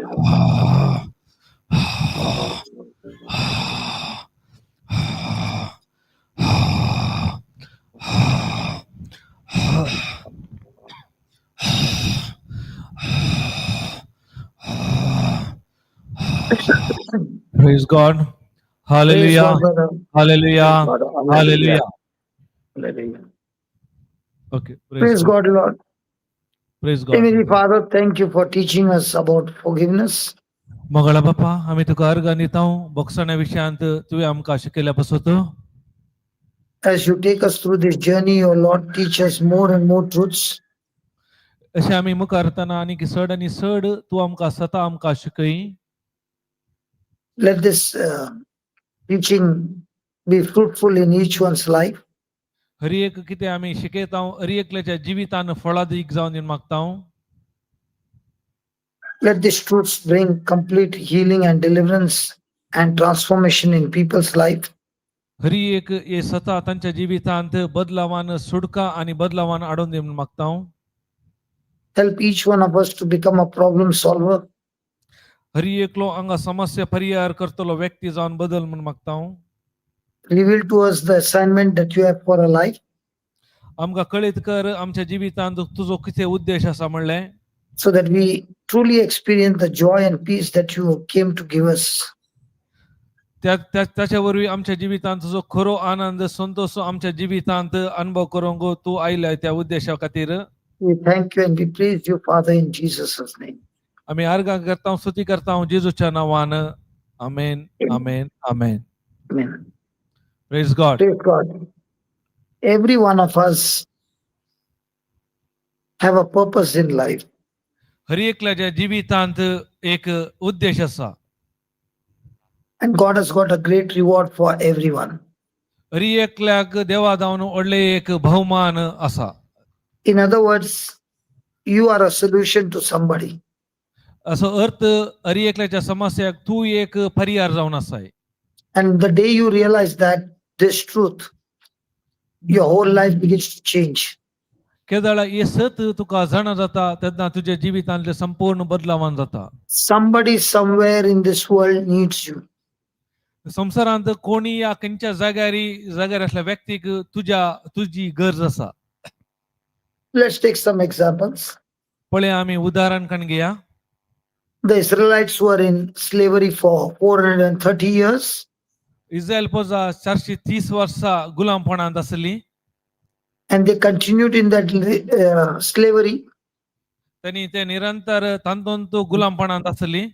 Praise God. Praise Hallelujah. God, brother. Hallelujah. God. Hallelujah. Hallelujah. Okay. Praise God, Lord. Praise God. Heavenly Father, thank you for teaching us about forgiveness. Mangala बापा, आमी तुका अर्गां दिता बोगसण्या विशयांत तुवें आमकां शिकयल्या पासत. As you take us through this journey, O Lord, teach us more and more truths. अशें आमी मुखार वतना आनीक चड आनी चड तूं आमकां सता आमकां शिकय. Let this teaching be fruitful in each one's life. हर एक कितें आमी शिकयता, हर एकल्याच्या जिवितान फळादीक जावन दिवन मागता. Let these truths bring complete healing and deliverance and transformation in people's life. हर एक हे सता तांच्या जिवितांत बदलावान सुटका आनी बदलावान हाडून दी म्हूण मागता. Help each one of us to become a problem solver. हर एकलो हांगा समस्या परिहार करतलो व्यक्ती जावन बदल म्हूण मागता. Reveal to us the assignment that you have for our life. आमकां कळीत कर आमच्या जिवितांत तुजो कितें उद्देश आसा म्हणलें, so that we truly experience the joy and peace that you came to give us. त्या त्या- त्याच्या वरवीं आमच्या जिवितांत तुजो खरो आनंद संतोष आमच्या जिवितांत अनुभव करूंक तूं आयलाय त्या उद्देशा खातीर. We thank you and we praise you, Father, in Jesus' name. आमी आर्गां करता, स्तुती करता जेजूच्या नांवान. आमेन, आमेन, आमेन. Amen. Praise God. Praise God. Every one of us have a purpose in life. हर एकल्याच्या जिवितांत एक उद्देश आसा. And God has got a great reward for everyone. हर एकल्याक देवा जावन व्हडलें एक भोवमान आसा. In other words, you are a solution to somebody. असो अर्थ, हर एकल्याच्या समस्याक तूं एक परिहार जावन आसाय. And the day you realize that this truth, your whole life begins to change. केदळा हे सत तुका जाणा जाता तेन्ना तुज्या जिवितांतलें संपूर्ण बदलावान जाता. Somebody somewhere in this world needs you. संवसारांत कोणी या खंयच्या जाग्यार असल्या व्यक्तीक तुज्या तुजी गरज आसा. Let's take some examples. पळय, आमी उदाहरण काण घेया. The Israelites were in slavery for 430 years. Israel प्रजा 430 वर्सां गुलामपणांत आसली. And they continued in that slavery त्यांनी ते निरंतर तांतूंत गुलामपणांत आसली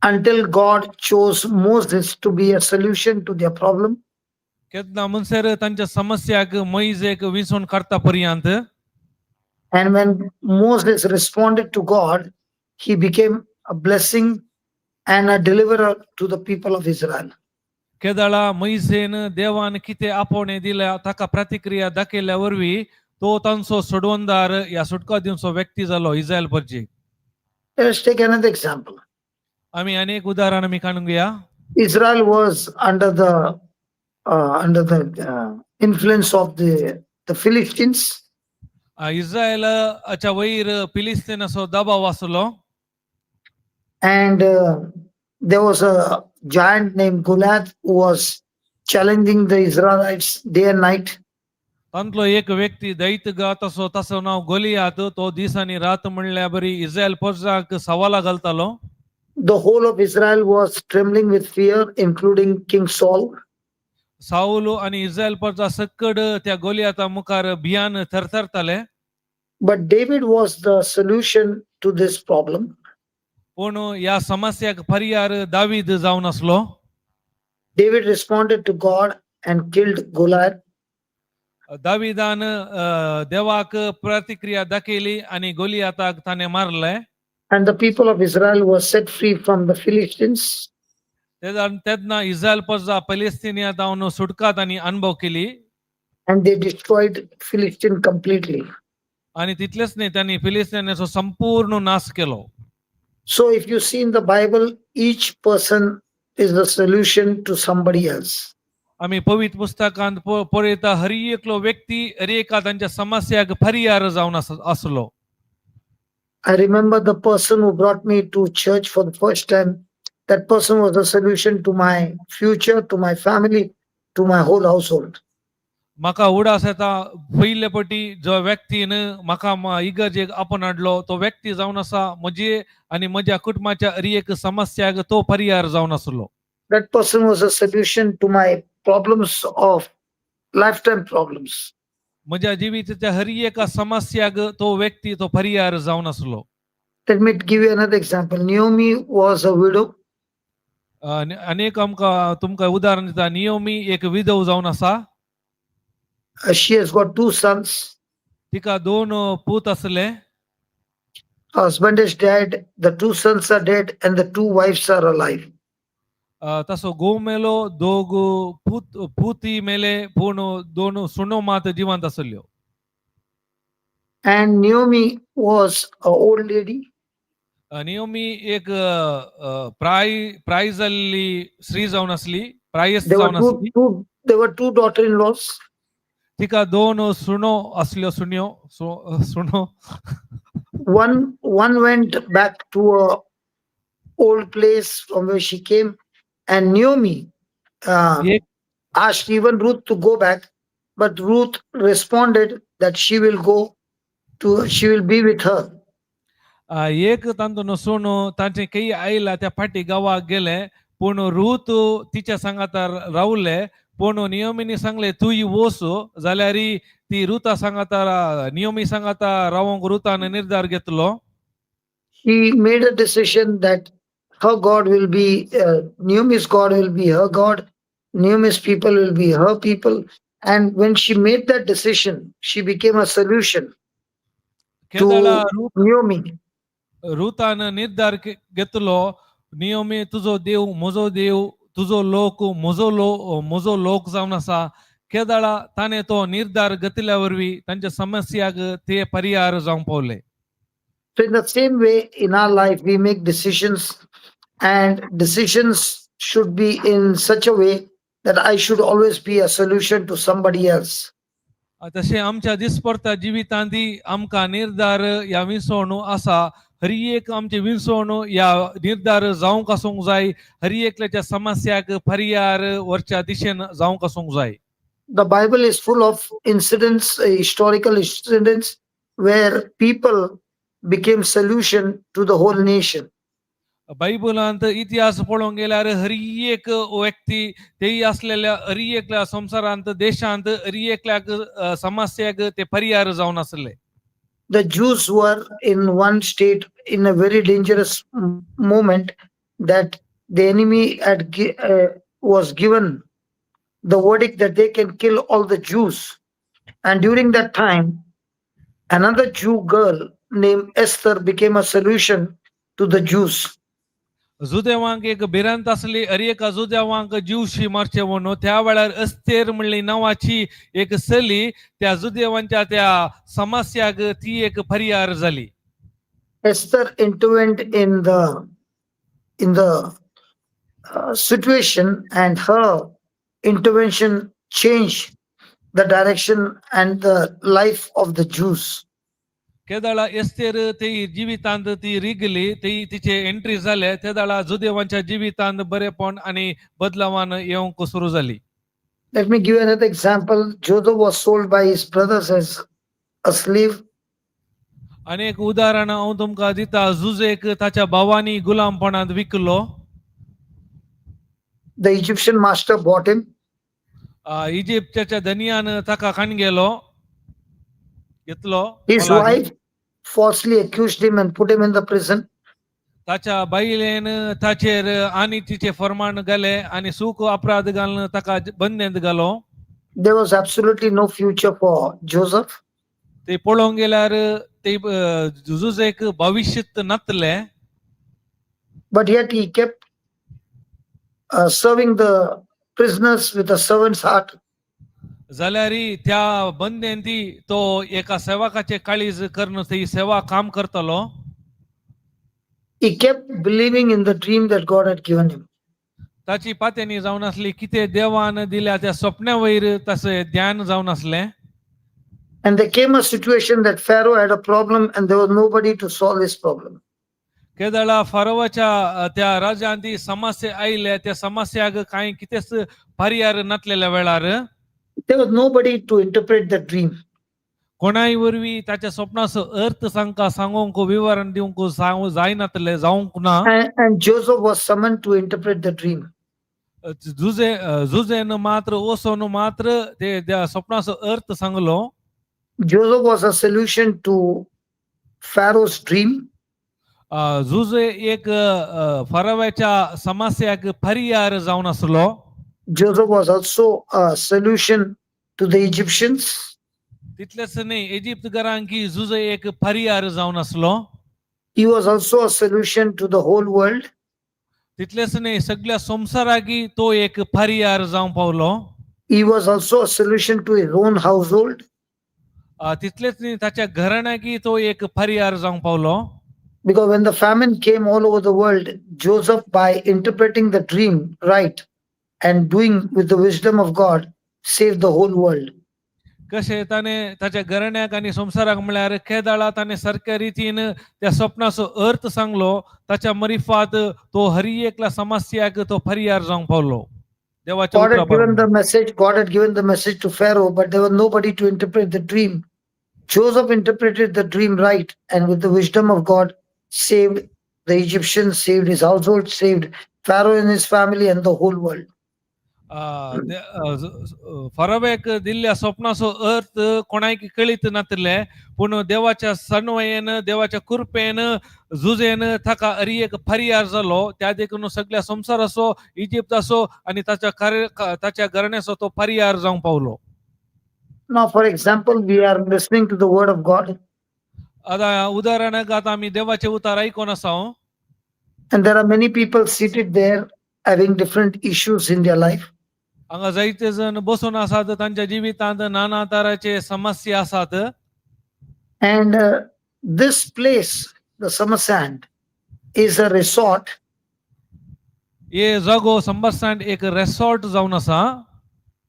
until God chose Moses to be a solution to their problem. केन्ना म्हणसर तांच्या समस्याक मोयजेक विंचून काडता पर्यंत. And when Moses responded to God, he became a blessing and a deliverer to the people of Israel. केदळा मोयजेन देवान कितें आपोवणें दिल्या ताका प्रतिक्रिया दाखयल्या वरवीं तो तांचो सोडवणदार या सुटका दिवचो व्यक्ती जालो Israel प्रजेक. Let's take another example. आमी अनेक उदाहरण आमी काडून घेया. Israel was under the influence of the Philistines. इस्रायलाच्या वयर फिलिस्तीनाचो दबाव आसलो. And there was a giant named Goliath who was challenging the Israelites day and night. तांतलो एक व्यक्ती दैत गात असो, ताचो नांव गोलियात. तो दीस आनी रात म्हणल्या बरी Israel प्रजाक सवाला घालतालो. The whole of Israel was trembling with fear, including King Saul. Saul आनी इस्रायल प्रजा सक्कड त्या गोलियाता मुखार भियान थरथरताले. But David was the solution to this problem. पूण ह्या समस्याक पर्यार दावीद जावन आसलो. David responded to God and killed Goliath. दावीदान देवाक प्रतिक्रिया दाखयली आनी गोलियाताक ताणें मारलें. And the people of Israel were set free from the Philistines. तेन्ना इस्रायल प्रजा पलेस्तिनिया जावन सुटका तांणी अनुभव केली. And they destroyed Philistine completely. आनी तितलेच न्ही, त्यांनी फिलिस्तीनाचो संपूर्ण नाश केलो. So if you see in the Bible, each person is the solution to somebody else. आमी पवित्र पुस्तकांत पळयता, हर एकलो व्यक्ती हर एका तांच्या समस्याक परिहार जावन आसलो. I remember the person who brought me to church for the first time. That person was the solution to my future, to my family, to my whole household. म्हाका उडास येता पयले पटी जो व्यक्तीन म्हाका इगर्जेक आपोवन हाडलो तो व्यक्ती जावन आसा म्हजी आनी म्हज्या कुटुंबाच्या हर एक समस्याक तो परिहार जावन आसलो. That person was a solution to my problems of lifetime problems. म्हज्या जिविताच्या हर एका समस्याक तो व्यक्ती तो परिहार जावन आसलो. Let me give you another example. Naomi was a widow. आनी अनेक आमकां तुमकां उदाहरण दिता, नियोमी एक विधव जावन आसा. She has got two sons. तिका दोन पूत आसले. Her husband is dead, the two sons are dead, and the two wives are alive. तसो घोव मेलो, दोग पूत पुती मेले, पूण दोन सुनो मात जिवंत आसल्यो. And Naomi was an old lady. Naomi एक प्राय जाल्ली स्त्री जावन आसली, प्रायस There were जावन two, आसली. two, there were two daughter-in-laws. तिका दोन सुनो आसल्यो, सुन्यो सुनो. One went back to a old place from where she came, and Naomi एक asked even Ruth to go back, but Ruth responded that she will be with her. एक तांतून सुनो तांचे कई आयला त्या फाटी गांवाक गेले, पूण रूत तिच्या सांगाता रावले. पूण नियोमीनी सांगले तूं वोस, जाल्यार ती रुता सांगाता नियोमी सांगाता रावोंक रुतान निर्धार घेतलो. She made a decision that her God will be Naomi's God will be her God, Naomi's people will be her people. And when she made that decision, she became a solution केदळा to Naomi. रुतान निर्धार घेतलो, Naomi तुजो देव म्हजो देव, तुजो लोक म्हजो लोक जावन आसा. केदळा ताणें तो निर्धार घेतल्या वरवीं तांच्या समस्याक ते परिहार जावंक पावले. So in the same way, in our life, we make decisions, and decisions should be in such a way that I should always be a solution to somebody else. तशें आमच्या दिसपडता जिवितांत आमकां निर्धार ह्या विसवणू आसा, हर एक आमची विसवणू ह्या निर्धार जावंक आसूंक जाय, हर एकल्याच्या समस्याक परिहार वरच्या दिशेन जावंक आसूंक जाय. The Bible is full of incidents, historical incidents, where people became solution to the whole nation. बायबलांत इतिहास पळोवंक गेल्यार हर एक व्यक्ती तेय आसलेल्या हर एकल्या संवसारांत देशांत हर एकल्याक समस्याक ते परिहार जावन आसले. The Jews were in one state in a very dangerous moment that the enemy was given the verdict that they can kill all the Jews. And during that time, another Jew girl named Esther became a solution to the Jews. जुदेवांक एक भिरांत आसली, हर एका जुदेवांक जिवशी मारचे म्हणून. त्या वेळार aster म्हणली नांवाची एक चली त्या जुदेवांच्या त्या समस्याक ती एक परिहार जाली. Esther intervened in the situation, and her intervention changed the direction and the life of the Jews. केदळा एस्तेर ती जिवितांत ती रिगली, ती तिचे एंट्री जाले, तेदळा जुदेवांच्या जिवितांत बरेपण आनी बदलावान येवंक सुरू जाली. Let me give you another example. Joseph was sold by his brothers as a slave. आनी एक उदाहरण हांव तुमकां दिता, जुजेक ताच्या भावांनी गुलामपणांत विकलो. The Egyptian master bought him. इजिप्ताच्या धनियान ताका खाण गेलो घेतलो. His मोलादीक. Wife falsely accused him and put him in the prison. ताच्या बायलेन ताचेर आनी तिचे फर्मान घाले आनी सूख अपराध घालून ताका बंदेंत घालो. There was absolutely no future for Joseph. ते पळोवंक गेल्यार ते जुजेक भविश्यत नातले. But yet he kept serving the prisoners with a servant's heart. जाल्यार त्या बंदेंती तो एका सेवकाचे काळीज करून ती सेवा काम करतलो. He kept believing in the dream that God had given him. ताची पात्यानी जावन आसली कितें देवान दिल्या त्या स्वप्ना वयर तशें ध्यान जावन आसलें. And there came a situation that Pharaoh had a problem and there was nobody to solve his problem. केदळा फरवाच्या त्या राज्यांत ती समस्या आयल्या त्या समस्याक कांय कितेंच पर्याय नासलेल्या वेळार There was nobody to interpret the dream. कोणाय वरवीं ताच्या स्वप्नाचो अर्थ सांगका सांगूंक विवरण दिवंक जावं जायनातले जावंक ना. And Joseph was summoned to interpret the dream. Jose जुजेन मात्र वचोन मात्र ते त्या स्वप्नाचो अर्थ सांगलो. Joseph was a solution to Pharaoh's dream. Jose एक फरव्याच्या समस्याक पर्याय जावन आसलो. Joseph was also a solution to the Egyptians. तितलेच न्ही इजिप्त घरांकी जुजे एक पर्याय जावन आसलो. He was also a solution to the whole world. तितलेच न्ही सगळ्या संवसाराकी तो एक पर्याय जावंक पावलो. He was also a solution to his own household. तितलेच न्ही ताच्या घराण्याकी तो एक पर्याय जावंक पावलो. Because when the famine came all over the world, Joseph, by interpreting the dream right and doing with the wisdom of God, saved the whole world. कशें ताणें ताच्या घराण्याक आनी संवसाराक म्हळ्यार केदाळा ताणें सारक्या रितीन त्या स्वप्नाचो अर्थ सांगलो ताच्या मरिफात तो हरी एकल्या समस्याक तो पर्याय जावंक पावलो देवाच्या God उतरा had given प्रमाण. The message, God had given the message to Pharaoh, but there was nobody to interpret the dream. Joseph interpreted the dream right and with the wisdom of God saved the Egyptians, saved his household, saved Pharaoh and his family and the whole world. फरवेक दिल्ल्या स्वप्नाचो अर्थ कोणाक कळीत नातले पूण देवाच्या सणवयेन देवाच्या कृपेन जुजेन ताका हरी एक पर्याय जालो त्या देखून सगळ्या संवसाराचो इजिप्ताचो आनी ताच्या कार्य ताच्या घराण्याचो तो पर्याय जावंक पावलो. Now, for example, we are listening to the word of God, आतां उदाहरणाक आतां आमी देवाचे उतार आयकोन आसा and there are many people seated there having different issues in their life. हांगा जायते जण बसून आसात तांच्या जिवितांत नाना तराचे समस्या आसात. And this place, the Summer Sand, is a resort हे जागो संबसांत एक रेसॉर्ट जावन आसा.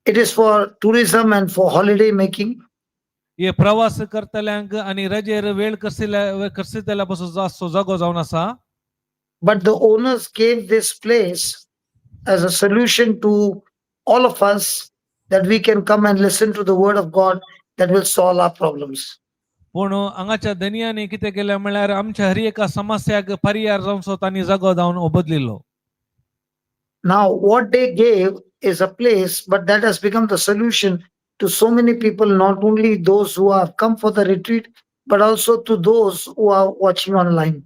It is for tourism and for holiday making. हे प्रवास करतल्यांक आनी रजेर वेळ करसिल्या करसितल्या पासून जास्तो जागो जावन आसा. But the owners gave this place as a solution to all of us that we can come and listen to the word of God that will solve our problems. पूण हांगाच्या धनयांनी कितें केलें म्हळ्यार आमच्या हर एका समस्याक पर्याय जावचो तांणी जागो जावन बदलिल्लो. Now, what they gave is a place, but that has become the solution to so many people, not only those who have come for the retreat, but also to those who are watching online.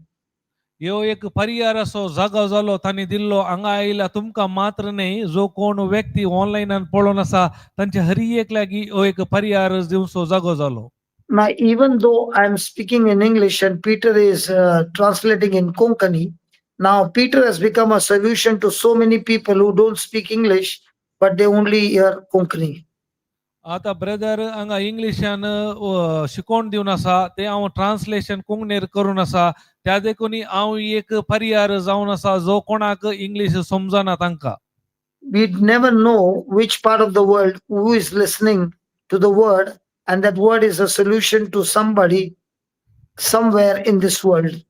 ह्यो एक पर्याय असो जागो जालो तांणी दिल्लो हांगा आयला तुमकां मात्र न्ही जो कोण व्यक्ती ऑनलायनान पळोवन आसा तांच्या हर एक लागीं हो एक पर्याय दिवचो जागो जालो. Now, even though I'm speaking in English and Peter is translating in Konkani, now Peter has become a solution to so many people who don't speak English, but they only hear Konkani. आतां brother हांगा इंग्लिशान शिकोवन दिवन आसा तें हांव translation कोंकणीर करून आसा त्या देखून हांव एक पर्याय जावन आसा जो कोणाक इंग्लीश समजना तांकां. We never know which part of the world who is listening to the word, and that word is a solution to somebody somewhere in this world.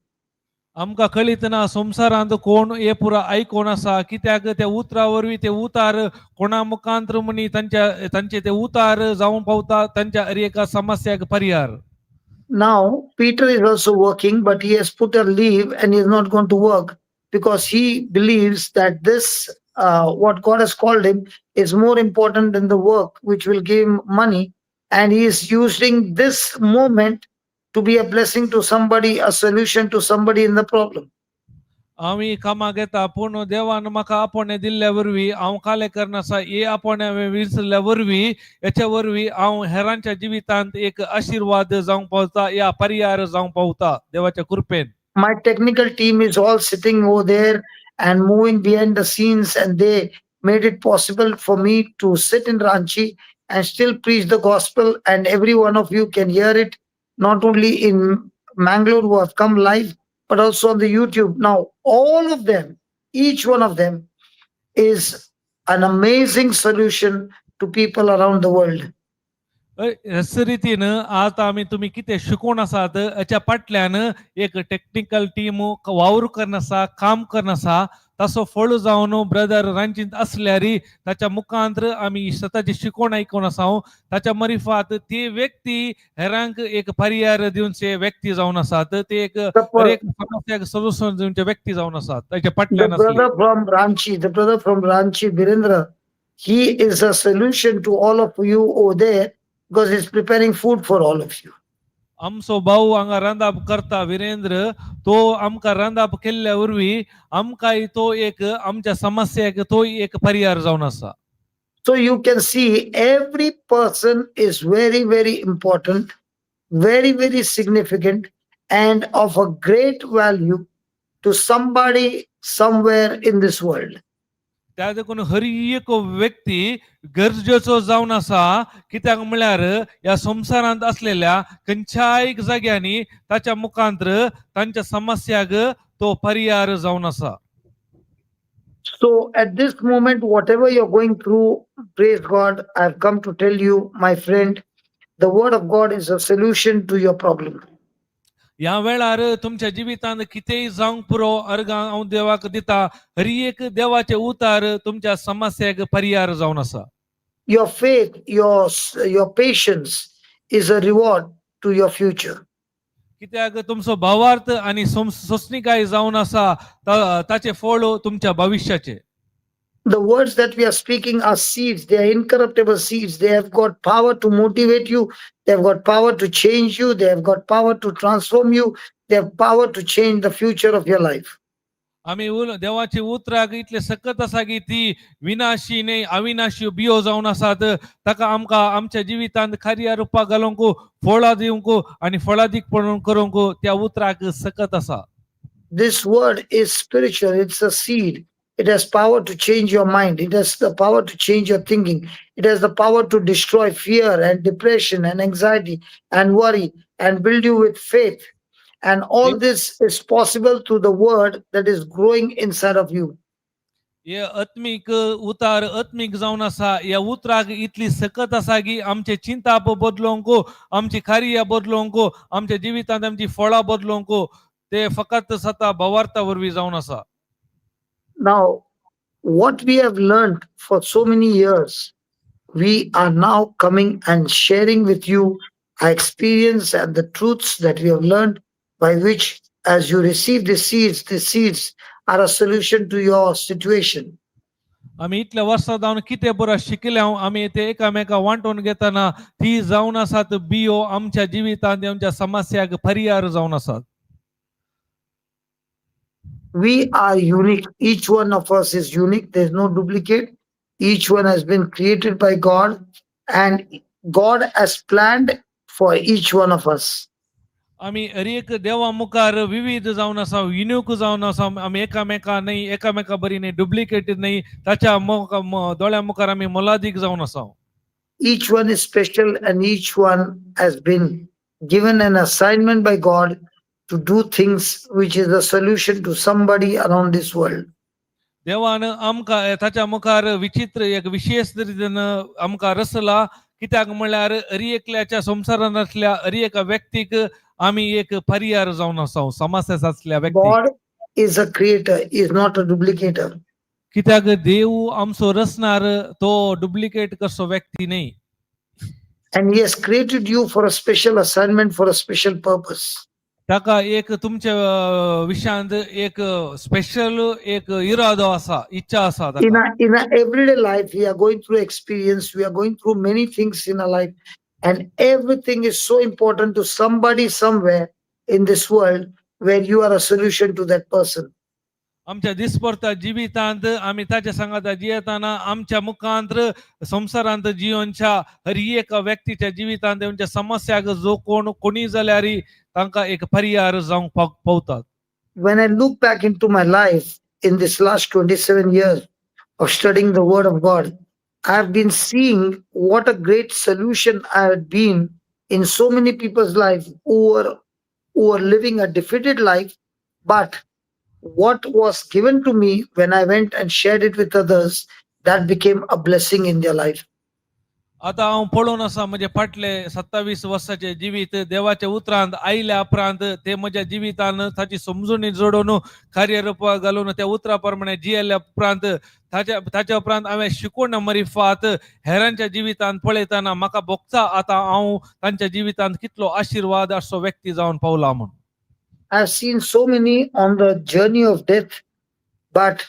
आमकां कळीत ना संवसारांत कोण हे पुरा आयकोन आसा कित्याक त्या उतरा वरवीं ते उतार कोणा मुखांत्र म्हणी तांच्या तांचे ते उतार जावंक पावता तांच्या हर एका समस्याक पर्याय. Now, Peter is also working, but he has put a leave and he is not going to work because he believes that this, what God has called him, is more important than the work which will give him money. And he is using this moment to be a blessing to somebody, a solution to somebody in the problem. आमी कामाक येता पूण देवान म्हाका आपोवणें दिल्ल्या वरवीं हांव काले करनासा हे आपोवणें हांवें विसरल्या वरवीं हेच्या वरवीं हांव हेरांच्या जिवितांत एक आशिर्वाद जावंक पावता या पर्याय जावंक पावता देवाच्या कृपेन. My technical team is all sitting over there and moving behind the scenes, and they made it possible for me to sit in Ranchi and still preach the gospel, and every one of you can hear it, not only in Mangalore who have come live, but also on the YouTube. Now, all of them, each one of them is an amazing solution to people around the world. अशे रितीन आतां आमी तुमी कितें शिकोवन आसात हाच्या फाटल्यान एक टॅक्निकल टीम वावर करून आसा, काम करून आसा. ताचो फळ जावन ब्रदर रांचींत आसल्यार ताच्या मुखांत आमी सताची शिकोवण आयकून आसा. ताच्या मरिफात ती व्यक्ती हेरांक एक पर्याय दिवचे व्यक्ती जावन आसात. ते एक The, एक समस्याक सोल्युशन दिवचे व्यक्ती जावन आसात ताच्या the फाटल्यान आसली. Brother from Ranchi, the brother from Ranchi, Virendra, he is a solution to all of you over there because he's preparing food for all of you. आमचो भाऊ हांगा रांदाप करता विरेंद्र, तो आमकां रांदाप केल्ल्या वरवीं आमकांय तो एक आमच्या समस्याक तोय एक पर्याय जावन आसा. So you can see every person is very, very important, very, very significant, and of a great value to somebody somewhere in this world. त्या देखून हर एक व्यक्ती गरजेचो जावन आसा, कित्याक म्हळ्यार ह्या संवसारांत असलेल्या खंयच्याय एक जाग्यांनी ताच्या मुखांत्र तांच्या समस्याक तो पर्याय जावन आसा. So at this moment, whatever you're going through, praise God, I've come to tell you, my friend, the word of God is a solution to your problem. ह्या वेळार तुमच्या जिवितांत कितेंय जावंक पुरो, अर्गां हांव देवाक दिता, हर एक देवाचे उतार तुमच्या समस्याक पर्याय जावन आसा. Your faith, your patience is a reward to your future. कित्याक तुमचो भावार्थ आनी सोंसणीकाय जावन आसा ताचें फळ तुमच्या भविश्याचें. The words that we are speaking are seeds. They are incorruptible seeds. They have got power to motivate you. They have got power to change you. They have got power to transform you. They have power to change the future of your life. आमी देवाची उतराक इतले सकत आसा की ती विनाशी न्हय अविनाशी बियो जावन आसात. ताका आमकां आमच्या जिवितांत कार्य रुपाक घालूंक, फळां दिवंक आनी फळादीकपण करूंक त्या उतराक सकत आसा. This word is spiritual. It's a seed. It has power to change your mind. It has the power to change your thinking. It has the power to destroy fear and depression and anxiety and worry and build you with faith. And all this is possible through the word that is growing inside of you. हे आत्मीक उतार आत्मीक जावन आसा. ह्या उतराक इतली सकत आसा की आमचे चिंताप बदलोवंक, आमची कार्य बदलोवंक, आमच्या जिवितांत आमची फळां बदलोवंक ते फकत सता भावार्था वरवीं जावन आसा. Now, what we have learned for so many years, we are now coming and sharing with you our experience and the truths that we have learned, by which, as you receive the seeds are a solution to your situation. आमी इतल्या वर्सां जावन कितें बरो शिकले आमी ते एकामेका वांटून घेतना ती जावन आसात बियो आमच्या जिवितांत आमच्या समस्याक पर्याय जावन आसात. We are unique. Each one of us is unique. There's no duplicate. Each one has been created by God, and God has planned for each one of us. आमी हर एक देवा मुखार विविध जावन आसा, युनिक जावन आसा. आमी एकामेका न्हय, एकामेका बरी न्हय, डुप्लिकेट न्हय. ताच्या दोळ्या मुखार आमी मोलादीक जावन आसा. Each one is special, and each one has been given an assignment by God to do things which is the solution to somebody around this world. देवान आमकां ताच्या मुखार विचित्र एक विशेष रितीन आमकां रचला, कित्याक म्हणल्यार हर एकल्याच्या संवसारांत आसल्या हर एका व्यक्तीक आमी एक पर्याय जावन आसा समस्या आसल्या व्यक्ती. God is a creator, he is not a duplicator. कित्याक देव आमचो रचणार, तो डुप्लिकेट करचो व्यक्ती न्हय. And he has created you for a special assignment, for a special purpose. ताका एक तुमच्या विशयांत एक स्पेशल एक इरादो आसा, इच्छा आसा In ताका. our everyday life, we are going through experience, we are going through many things in our life, and everything is so important to somebody somewhere in this world where you are a solution to that person. आमच्या दिसपडता जिवितांत आमी ताच्या सांगाता जियेतना आमच्या मुखांत संवसारांत जियोनच्या हर एका व्यक्तीच्या जिवितांत तेंच्या समस्याक जो कोण कोणी जाल्यार तांकां एक पर्याय जावंक पावतात. When I look back into my life in this last 27 years of studying the Word of God, I have been seeing what a great solution I have been in so many people's life who were living a defeated life, but what was given to me when I went and shared it with others, that became a blessing in their life. आतां हांव पळोवन आसा म्हजे फाटले 27 वर्साचे जिवीत देवाच्या उतरांत आयल्या उपरांत ते म्हज्या जिवितान ताची समजुणी जोडून कार्यरुपा घालून त्या उतरा प्रमाणे जियेल्या उपरांत ताच्या ताच्या उपरांत हांवें शिकवण मरिफात हेरांच्या जिवितांत पळयतना म्हाका भोगता आतां हांव तांच्या जिवितांत कितलो आशिर्वाद असो व्यक्ती जावन पावला म्हूण. I've seen so many on the journey of death, but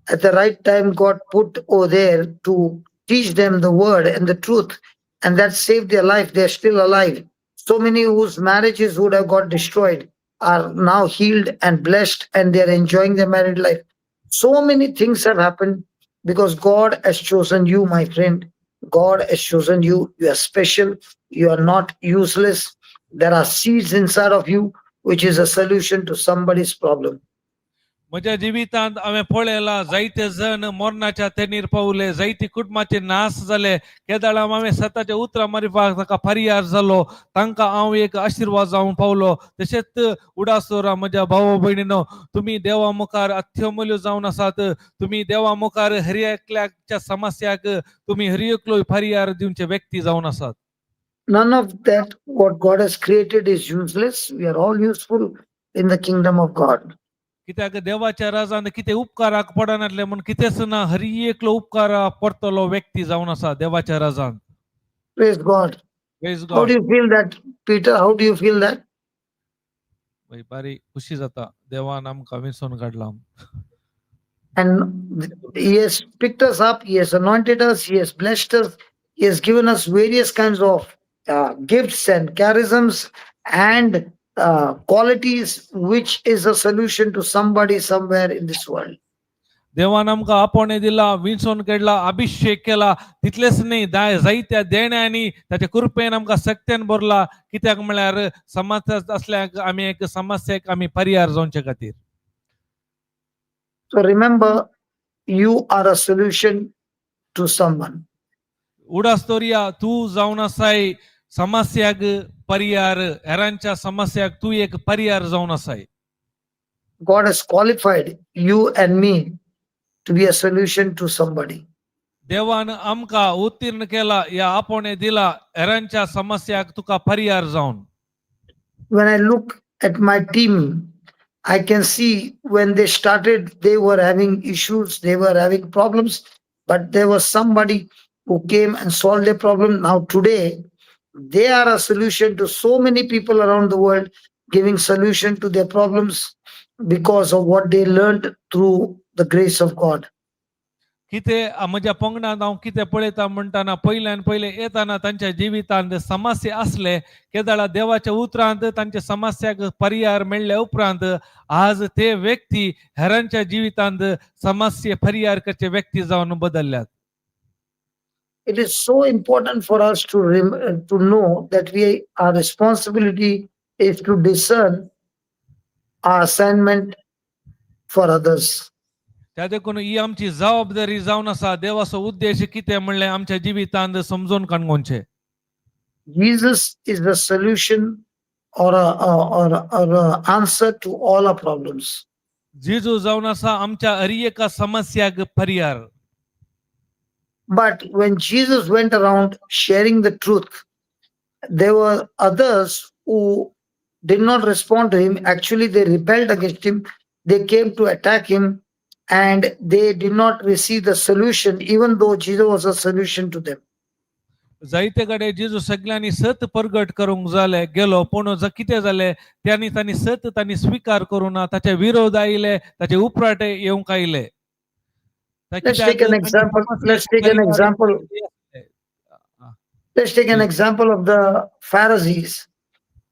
at the right time, God put over there to teach them the word and the truth, and that saved their life. They're still alive. So many whose marriages would have got destroyed are now healed and blessed, and they're enjoying their married life. So many things have happened because God has chosen you, my friend. God has chosen you. You are special. You are not useless. There are seeds inside of you, which is a solution to somebody's problem. म्हज्या जिवितांत हांवें पळयलां जायते जण मरणाच्या तेणीर पावले, जायती कुटुंबाचे नाश जाले. केदाळा हांवें सताच्या उतरां मारिपाक ताका परियार जालो, तांकां हांव एक आशिर्वाद जावन पावलो. तशेंच उडासोरा म्हज्या भाव भयणीनो, तुमी देवा मुखार अत्यमूल्य जावन आसात. तुमी देवा मुखार हर एकल्याच्या समस्याक तुमी हर एकलो परियार दिवचे व्यक्ती जावन आसात. None of that, what God has created, is useless. We are all useful in the kingdom of God. कित्याक देवाच्या राजान कितें उपकाराक पडनातले म्हूण कितेंच ना, हर एकलो उपकाराक पडटलो व्यक्ती जावन आसा देवाच्या राजान. Praise God. Praise How God. Do you feel that, Peter? How do you feel that? बारी खुशी जाता देवान आमकां विंचून काडला. And He has picked us up, He has anointed us, He has blessed us, He has given us various kinds of gifts and charisms and qualities, which is a solution to somebody somewhere in this world. देवान आमकां आपोवणें दिला, विंचून काडला, अभिशेक केला. तितलेंच न्ही, जायत्या देण्यांनी ताच्या कृपेन आमकां सक्त्यान भरला. कित्याक म्हळ्यार समस्या असल्याक आमी एक समस्येक आमी परिहार जावचे खातीर. So remember, you are a solution to someone. उडास दवरया, तूं जावन आसाय समस्याक परिहार. हेरांच्या समस्याक तूं एक परिहार जावन आसाय. God has qualified you and me to be a solution to somebody. देवान आमकां उत्तीर्ण केला या आपोवणें दिला हेरांच्या समस्याक तुका परिहार जावन. When I look at my team, I can see when they started, they were having issues, they were having problems, but there was somebody who came and solved their problem. Now, today, they are a solution to so many people around the world, giving solution to their problems because of what they learned through the grace of God. कितें म्हज्या पंगडांत हांव कितें पळयता म्हणटाना, पयल्यान पयले येताना तांच्या जिवितांत समस्या आसले. केदळा देवाच्या उतरांत तांच्या समस्याक परिहार मेळ्ळ्या उपरांत आज ते व्यक्ती हेरांच्या जिवितांत समस्ये परिहार करचे व्यक्ती जावन बदलल्यात. It is so important for us to know that we our responsibility is to discern our assignment for others. त्या देखून ही आमची जबाबदारी जावन आसा देवाचो उद्देश कितें म्हणलें आमच्या जिवितांत समजून काणकोणचें. Jesus is the solution or a answer to all our problems. जेजू जावन आसा आमच्या हर एका समस्याक परिहार. But when Jesus went around sharing the truth, there were others who did not respond to him. Actually, they rebelled against him. They came to attack him and they did not receive the solution, even though Jesus was a solution to them. जायते कडेन जेजू सगळ्यांनी सत परगट करूंक जाले गेलो, पूण कितें जालें, त्यांनी तांणी सत तांणी स्विकार करूं ना. ताचे विरोध आयले, ताचे उपराटे येवंक आयले. Let's take an example. Let's take an example. Let's take an example of the Pharisees,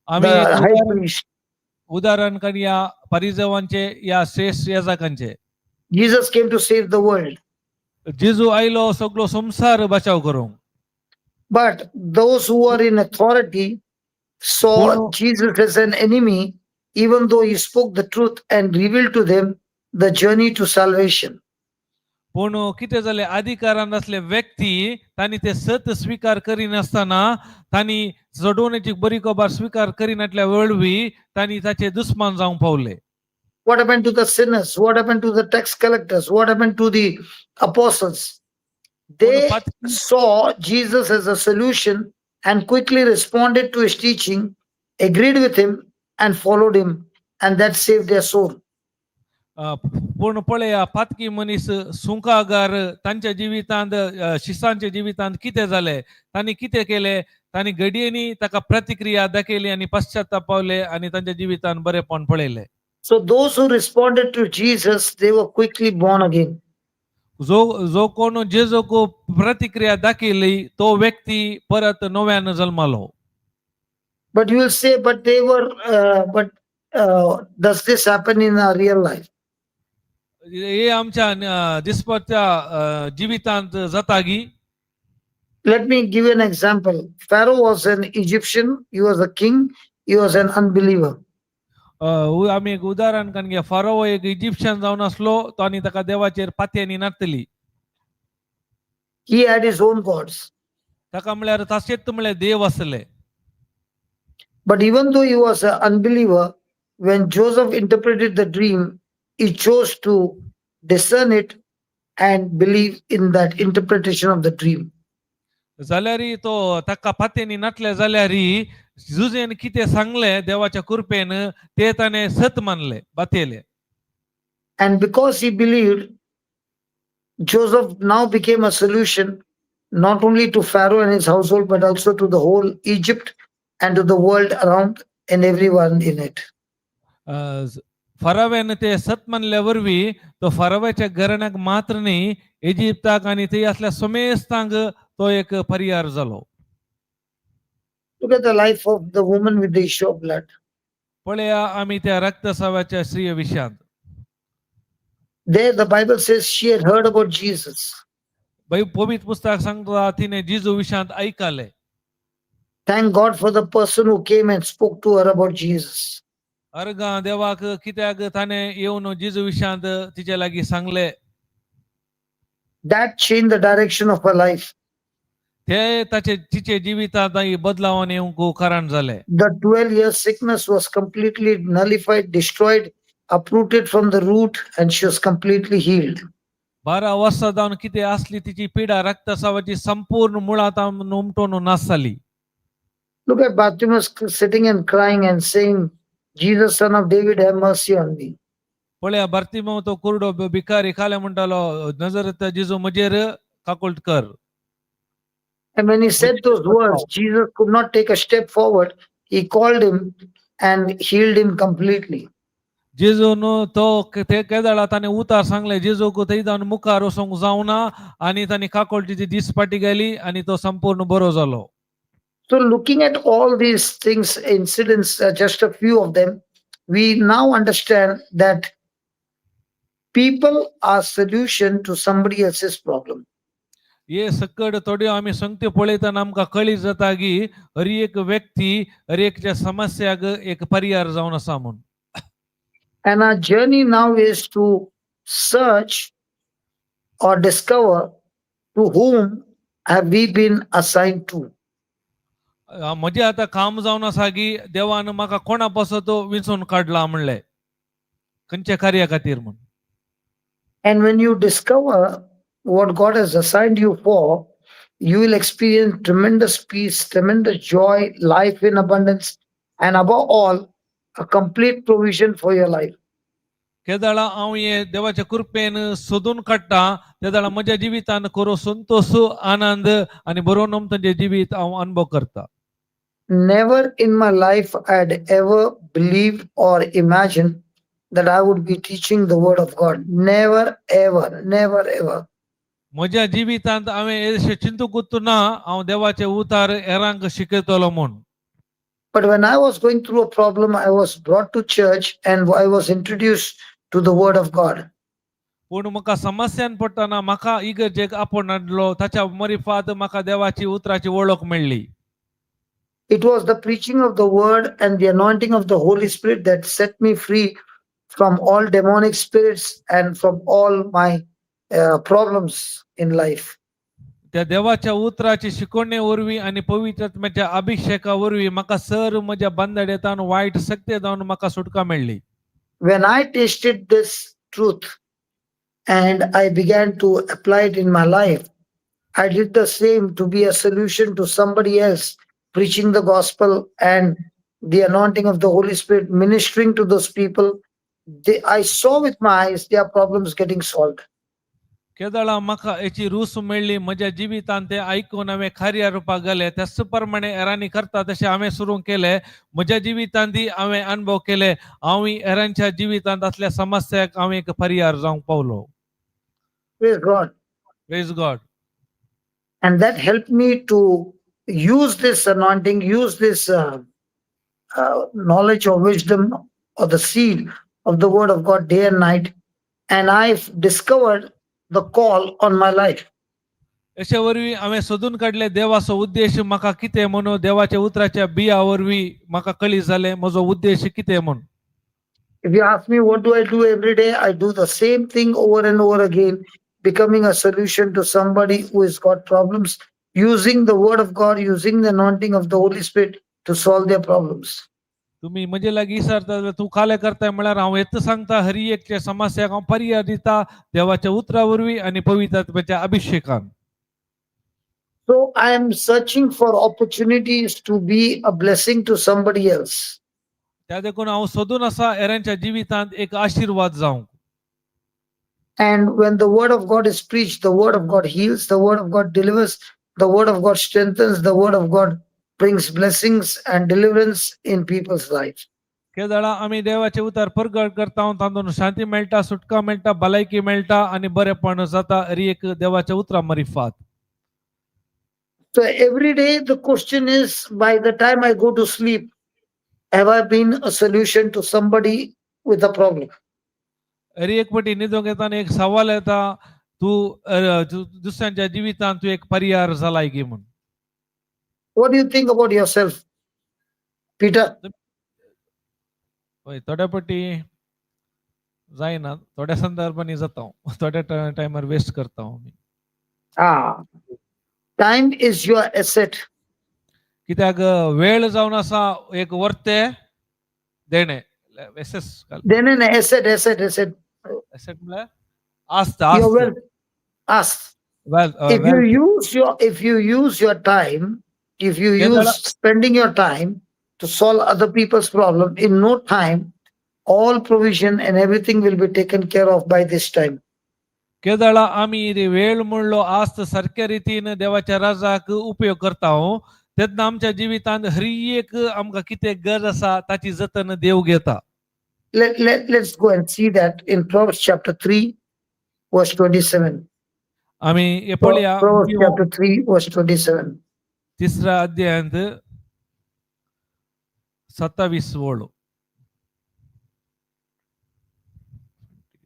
आमी the एक high उदाहरण priest. उदाहरण करूया परिजवांचे या श्रेष्ठ याजकांचे. Jesus came to save the world. जेजू आयलो सगळो संवसार बचाव करूंक. But those who were in authority saw Jesus as an enemy, even though he spoke the truth and revealed to them the journey to salvation. पूण कितें जालें, अधिकारान आसले व्यक्ती तांणी ते सत स्विकार करिनासतना, तांणी चडोवण्याची बरी खबर स्विकार करिनातल्या वळवी तांणी ताचे दुस्मान जावंक पावले. What happened to the sinners? What happened to the tax collectors? What happened to the apostles? They saw Jesus as a solution and quickly responded to his teaching, agreed with him, and followed him, and that saved their soul. पूण पळया पातकी मनीस सुंकागार तांच्या जिवितांत शिसांच्या जिवितांत कितें जालें, तांणी कितें केलें, तांणी घडयेनी ताका प्रतिक्रिया दाखयली आनी पश्चाताप पावले आनी तांच्या जिवितांत बरेपण पळयलें. So those who responded to Jesus, they were quickly born again. जो जो कोण जेजूक प्रतिक्रिया दाखयली तो व्यक्ती परत नव्यान जल्मालो. But you will say, but they were, but does this happen in our real life? हे आमच्या दिसपट्ट्या जिवितांत जाता गी? Let me give you an example. Pharaoh was an Egyptian, he was a king, he was an unbeliever. आमी एक उदाहरण काडून घे. फारो एक इजिप्शियन जावन आसलो तो आनी ताका देवाचेर पातयेनी नाटली. He had his own gods. ताका म्हळ्यार ताचेच म्हळ्यार देव आसले. But even though he was an unbeliever, when Joseph interpreted the dream, he chose to discern it and believe in that interpretation of the dream. जाल्यार तो ताका पातयेनी नाटले जाल्यार जुजेन कितें सांगलें देवाच्या कृपेन ते ताणें सत मानले बातयले. And because he believed, Joseph now became a solution not only to Pharaoh and his household, but also to the whole Egypt and to the world around and everyone in it. फराव्यान ते सत मानल्या वरवीं तो फराव्याच्या घराण्याक मात्र न्ही इजिप्ताक आनी थंय आसल्या समेस्तांक तो एक परिहार जालो. Look at the life of the woman with the issue of blood. पळया आमी त्या रक्तसावाच्या स्त्रिये विशयांत. There, the Bible says she had heard about Jesus. बाई पवित्र पुस्तक सांगता तिने जिजू विशयांत ऐकले. Thank God for the person who came and spoke to her about Jesus. अर्गां देवाक कित्याक ताणें येवन जिजू विशयांत तिचे लागीं सांगले. That changed the direction of her life. ते ताचे तिचे जिवितांत बदलावान येवंक कारण जाले. The 12-year sickness was completely nullified, destroyed, uprooted from the root, and she was completely healed. 12 वर्सां जावन कितें आसली तिची पिडा रक्तसावाची संपूर्ण मुळांत उमटून नास जाली. Look at Bartimaeus sitting and crying and saying, "Jesus, Son of David, have mercy on me." पळया बार्तिमो तो कुरडो भिकारी खाले म्हणटालो नजरेत जिजू म्हजेर काकुळट कर. And when he said those words, Jesus could not take a step forward. He called him and healed him completely. जेजून तो ते केदळा ताणें उतार सांगले जेजूक थंय जावन मुखार वचोंक जावना आनी ताणें काकुळटीची दीस फाटी गेली आनी तो संपूर्ण बरो जालो. So, looking at all these things, incidents, just a few of them, we now understand that people are solution to somebody else's problem. हे सकड थोड्यो आमी संगत्यो पळयतना आमकां कळीत जाता की हर एक व्यक्ती हर एकच्या समस्याक एक परिहार जावन आसा म्हूण. And our journey now is to search or discover to whom have we been assigned to. म्हजें आतां काम जावन आसा की देवान म्हाका कोणा पासत विंचून काडला म्हणलें खंयच्या कार्या खातीर म्हूण. And when you discover what God has assigned you for, you will experience tremendous peace, tremendous joy, life in abundance, and above all, a complete provision for your life. केदळा हांव हे देवाच्या कृपेन सोदून काडटा तेदळा म्हज्या जिवितान खरो संतोश आनंद आनी बरोवन तांचे जिवीत हांव अनुभव करता. Never in my life I had ever believed or imagined that I would be teaching the word of God. Never, ever, never, ever. म्हज्या जिवितांत हांवें अशें चिंतूंकूच ना हांव देवाचे उतार हेरांक शिकयतलो म्हूण. But when I was going through a problem, I was brought to church and I was introduced to the word of God. पूण म्हाका समस्यान पडटना म्हाका इगर्जेक आपोवन हाडलो ताच्या मरिफात म्हाका देवाची उतराची वळख मेळ्ळी. It was the preaching of the word and the anointing of the Holy Spirit that set me free from all demonic spirits and from all my problems in life. त्या देवाच्या उतराची शिकवणे वरवीं आनी पवित्र आत्म्याच्या अभिषेका वरवीं म्हाका सर म्हज्या बंदडेतान वायट शक्ती जावन म्हाका सुटका मेळ्ळी. When I tasted this truth and I began to apply it in my life, I did the same to be a solution to somebody else, preaching the gospel and the anointing of the Holy Spirit, ministering to those people. I saw with my eyes their problems getting solved. केदळा म्हाका हेची रूस मेळ्ळी म्हज्या जिवितांत तें आयकून हांवें कार्य रुपाक गेलें. त्याच प्रमाणे हेरांनी करता तशें हांवें सुरू केलें. म्हज्या जिवितांत हांवें अणभव केले, हांव हेरांच्या जिवितांत असल्या समस्याक हांव एक पर्याय जावंक पावलो. Praise God. Praise God. And that helped me to use this anointing, use this knowledge or wisdom or the seed of the word of God day and night. And I've discovered the call on my life. अशे वरवीं हांवें सोदून काडले देवाचो उद्देश म्हाका कितें म्हणून. देवाच्या उतराच्या बिया वरवीं म्हाका कळी जालें म्हजो उद्देश कितें म्हूण. If you ask me what do I do every day, I do the same thing over and over again, becoming a solution to somebody who has got problems, using the word of God, using the anointing of the Holy Spirit to solve their problems. तुमी म्हजे लागीं विचारता जाल्यार तूं कालें करताय म्हळ्यार हांव येत सांगता, हरी एकच्या समस्याक हांव पर्याय दिता देवाच्या उतरा वरवीं आनी पवित्र आत्म्याच्या अभिषेकान. So I am searching for opportunities to be a blessing to somebody else. त्या देखून हांव सोदून आसा हेरांच्या जिवितांत एक आशिर्वाद जावंक. And when the word of God is preached, the word of God heals, the word of God delivers, the word of God strengthens, the word of God brings blessings and deliverance in people's lives. केदळा आमी देवाचें उतर परगट करता, तातूंत शांती मेळटा, सुटका मेळटा, भलायकी मेळटा आनी बरेपण जाता हरी एक देवाच्या उतरा मरिफात. So every day the question is, by the time I go to sleep, have I been a solution to somebody with a problem? Hari एक पटी न्हिदूंक येताना एक सवाल येता, तूं दुसऱ्यांच्या जिवितांत तूं एक पर्याय जालाय की म्हूण. What do you think about yourself, Peter? हय, थोड्या पटी जायना, थोड्या संदर्भांनी जाता हांव, थोड्या टायमार वेस्ट करता हांव आमी. Ah, time is your asset. कित्याक वेळ जावन आसा एक वर्ते देणे assess. Then an asset, asset, asset. Asset म्हळ्यार आस्त. Your आस्त. Wealth. Ask. Well. If you use your if you use your time, if you Yeah, use spending your time to solve other people's problem, in no time, all provision and everything will be taken care of by this time. केदळा आमी रे वेळ म्हणलो आस्त सारक्या रितीन देवाच्या राजाक उपयोग करता हो, तेन्ना आमच्या जिवितांत हरी एक आमकां कितें गरज आसा ताची जतन देव घेता. Let's go and see that in Proverbs chapter 3, verse 27. आमी हे पळया. Proverbs chapter 3, verse 27. तिसऱ्या अध्यायांत 27 ओळ.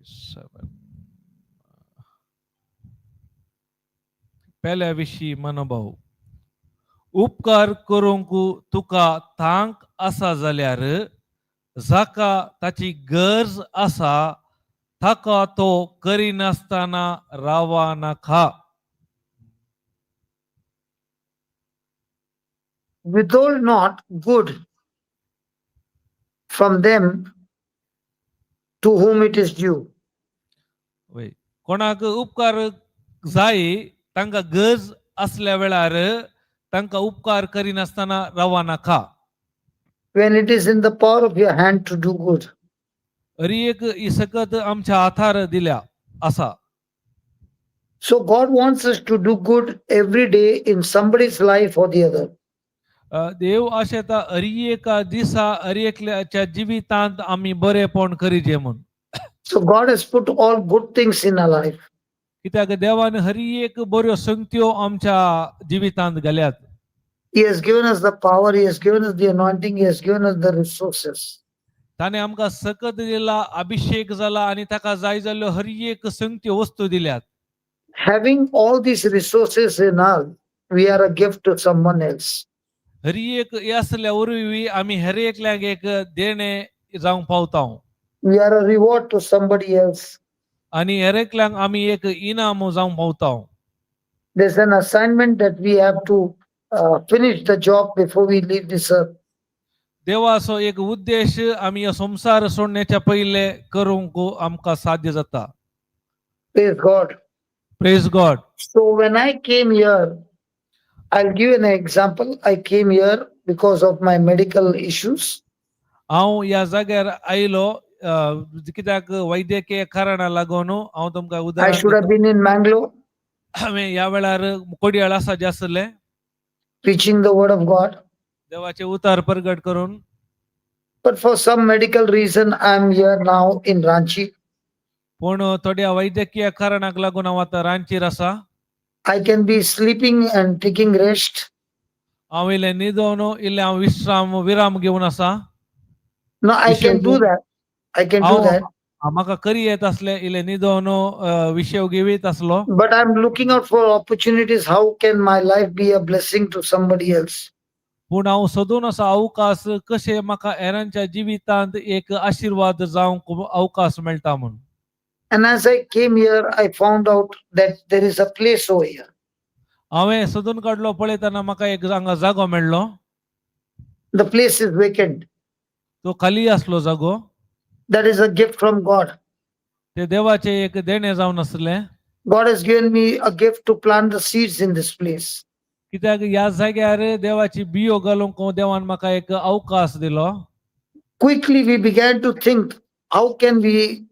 27. पेल्या विशीं मनोभाव. उपकार करूंक तुका तांक आसा जाल्यार जाका ताची गरज आसा ताका तो करिनासतना रावा नाका. Withhold not good from them to whom it is due. वय, कोणाक उपकार जाय, तांकां गरज असल्या वेळार तांकां उपकार करिनासतना रावा नाका. When it is in the power of your hand to do good. Hari एक ही सकत आमच्या हातार दिल्या आसा. So God wants us to do good every day in somebody's life or the other. देव आशेता हरी एका दिसा हरी एकल्याच्या जिवितांत आमी बरेपण करीजे म्हूण. So God has put all good things in our life. कित्याक देवान हरी एक बऱ्यो संगत्यो आमच्या जिवितांत घाल्यात. He has given us the power, He has given us the anointing, He has given us the resources. ताणें आमकां सकत दिला, अभिषेक जाला आनी ताका जाय जाल्ल्यो हरी एक संगत्यो वस्तू दिल्यात. Having all these resources in us, we are a gift to someone else. Hari एक हे असल्या वरवीं आमी हर एकल्याक एक देणे जावंक पावता. We are a reward to somebody else. आनी हर एकल्याक आमी एक इनाम जावंक पावता. There's an assignment that we have to finish the job before we leave this earth. देवाचो एक उद्देश आमी हो संवसार सोडण्याच्या पयले करूंक आमकां साध्य जाता. Praise God. Praise God. So when I came here, I'll give an example. I came here because of my medical issues. हांव ह्या जाग्यार आयलो कित्याक वैद्यकीय कारणा लागून. हांव तुमकां I उदाहरण should have दिता. Been in Mangalore हांवें ह्या वेळार कोडियाळ आसा आसले preaching the word of God. देवाचे उतार प्रगट करून. But for some medical reason, I'm here now in Ranchi. पूण थोड्या वैद्यकीय कारणाक लागून हांव आतां रांचीर आसा. I can be sleeping and taking rest. हांव इल्लें न्हिदोन इल्लें हांव विश्राम विराम घेवन आसा. No, I can do that. I can do हांव that. म्हाका करी येत आसलें इल्लें न्हिदोन विशेव घेवीत आसलो. But I'm looking out for opportunities. How can my life be a blessing to somebody else? पूण हांव सोदून आसा अवकाश कशें म्हाका हेरांच्या जिवितांत एक आशिर्वाद जावंक अवकाश मेळटा म्हूण. And as I came here, I found out that there is a place over here. हांवें सोदून काडलो पळयतना म्हाका एक हांगा जागो मेळ्ळो. The place is vacant. तो खाली आसलो जागो. That is a gift from God. ते देवाचें एक देणें जावन आसलें. God has given me a gift to plant the seeds in this place. कित्याक ह्या जाग्यार देवाची बियो घालूंक देवान म्हाका एक अवकाश दिलो. Quickly, we began to think, how can we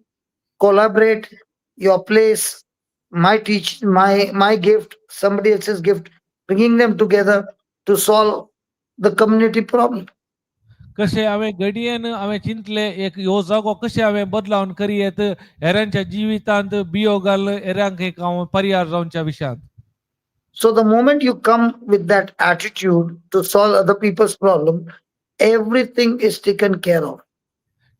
collaborate your place, my teach, my gift, somebody else's gift, bringing them together to solve the community problem. कशें हांवें घडयेन हांवें चिंतलें एक ह्यो जागो कशें हांवें बदलावन करी येत हेरांच्या जिवितांत बियो घाल हेरांक एक हांव पर्याय जावच्या विशयांत. So the moment you come with that attitude to solve other people's problem, everything is taken care of.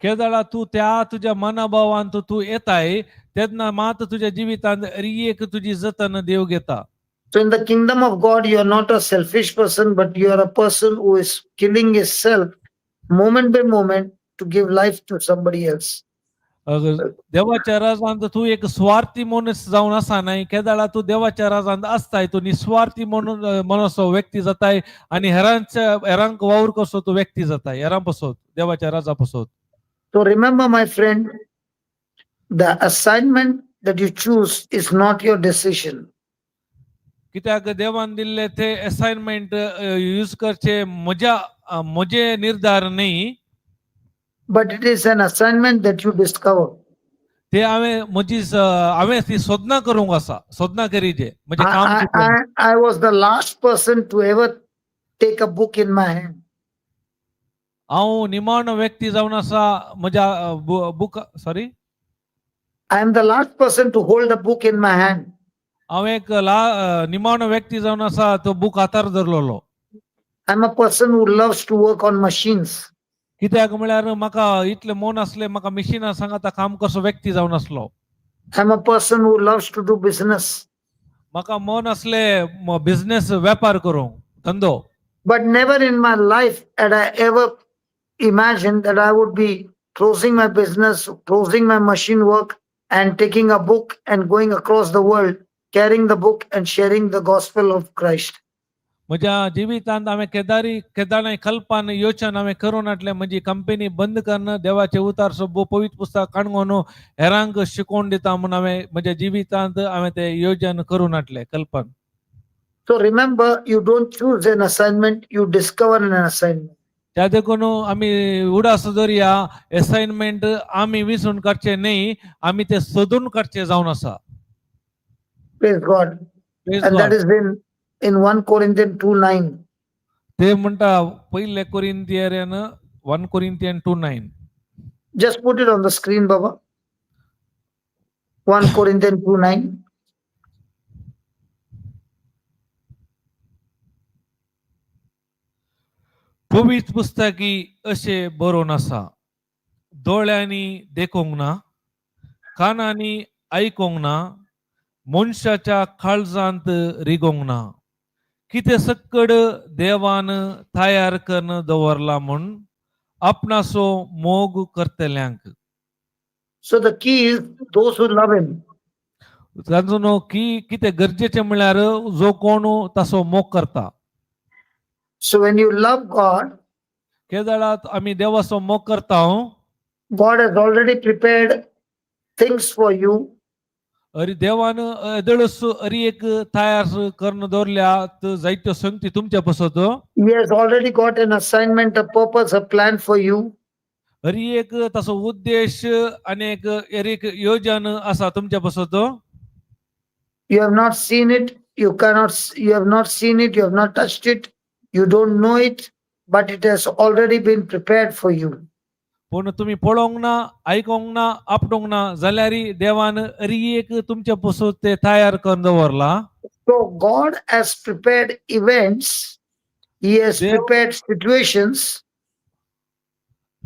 केदळा तूं त्या तुज्या मनाभावान तूं येताय तेन्ना मात तुज्या जिवितांत एक तुजी जतन देव घेता. So in the kingdom of God, you are not a selfish person, but you are a person who is killing himself moment by moment to give life to somebody else. देवाच्या राजांत तूं एक स्वार्थी मनीस जावन आसा न्हय. केदळा तूं देवाच्या राजांत आसताय तूं निस्वार्थी म्हणून मनसो व्यक्ती जाताय आनी हेरांच्या हेरांक वावर कसो तूं व्यक्ती जाताय हेरां पसत देवाच्या राजा पसत. So remember, my friend, the assignment that you choose is not your decision. कित्याक देवान दिल्ले ते असायनमेंट यूज करचे म्हज्या म्हजे निर्धार न्ही. But it is an assignment that you discover. ते हांवें म्हजी हांवें ती सोदना करूंक आसा सोदना करीजे म्हजें I, काम I, चिंतून. I was the last person to ever take a book in my hand. हांव निमाणो व्यक्ती जावन आसा म्हज्या book sorry. I am the last person to hold a book in my hand. हांव एक ला निमाणो व्यक्ती जावन आसा तो बूक हातार धरलेलो. I'm a person who loves to work on machines. कित्याक म्हळ्यार म्हाका इतलें मन आसलें म्हाका मिशिना सांगाता काम कसो व्यक्ती जावन आसलो. I'm a person who loves to do business. म्हाका मन आसलें बिझनेस वेपार करूंक धंदो. But never in my life had I ever imagined that I would be closing my business, closing my machine work, and taking a book and going across the world, carrying the book and sharing the gospel of Christ. म्हज्या जिवितांत हांवें केदारी केदाणाय कल्पन योचन हांवें करूं नाटलें म्हजी company बंद करून देवाचें उतार सब्बो पवित्र पुस्तक काणकोण हेरांक शिकोवन दिता म्हूण हांवें म्हज्या जिवितांत हांवें तें योजन करूं नाटलें कल्पन. So remember, you don't choose an assignment, you discover an assignment. त्या देखून आमी उडास दवरया एसायनमेंट आमी विसरून काडचें न्ही आमी ते सोदून काडचें जावन आसा. Praise God. Praise And that God. is in 1 Corinthians 2:9. ते म्हणटा पयले Corinthian 1 Corinthian 2:9. Just put it on the screen, Baba. 1 Corinthians 2:9. पवित्र पुस्तकी अशें बरोवन आसा दोळ्यांनी देखूंक ना कानांनी आयकूंक ना मनशाच्या काळजांत रिगोंक ना कितें सक्कड देवान तयार करून दवरला म्हूण आपणाचो मोग करतल्यांक. So the key is those who love him. तांचो न्हू की कितें गरजेचें म्हणल्यार जो कोण ताचो मोग करता. So when you love God, केदळात आमी देवाचो मोग करता God has already prepared things for you. अरे देवान एदळस अरी एक तयार करून दवरल्या जायत्यो संगती तुमच्या पसत. He has already got an assignment, a purpose, a plan for you. Hari एक तसो उद्देश आनी एक हर एक योजन आसा तुमच्या पसत. You have not seen it, you cannot, you have not seen it, you have not touched it, you don't know it, but it has already been prepared for you. पूण तुमी पळोवंक ना, आयकोंक ना, आपटोंक ना जाल्यार देवान हरी एक तुमच्या पसत ते तयार करून दवरला. So God has prepared events, He has prepared situations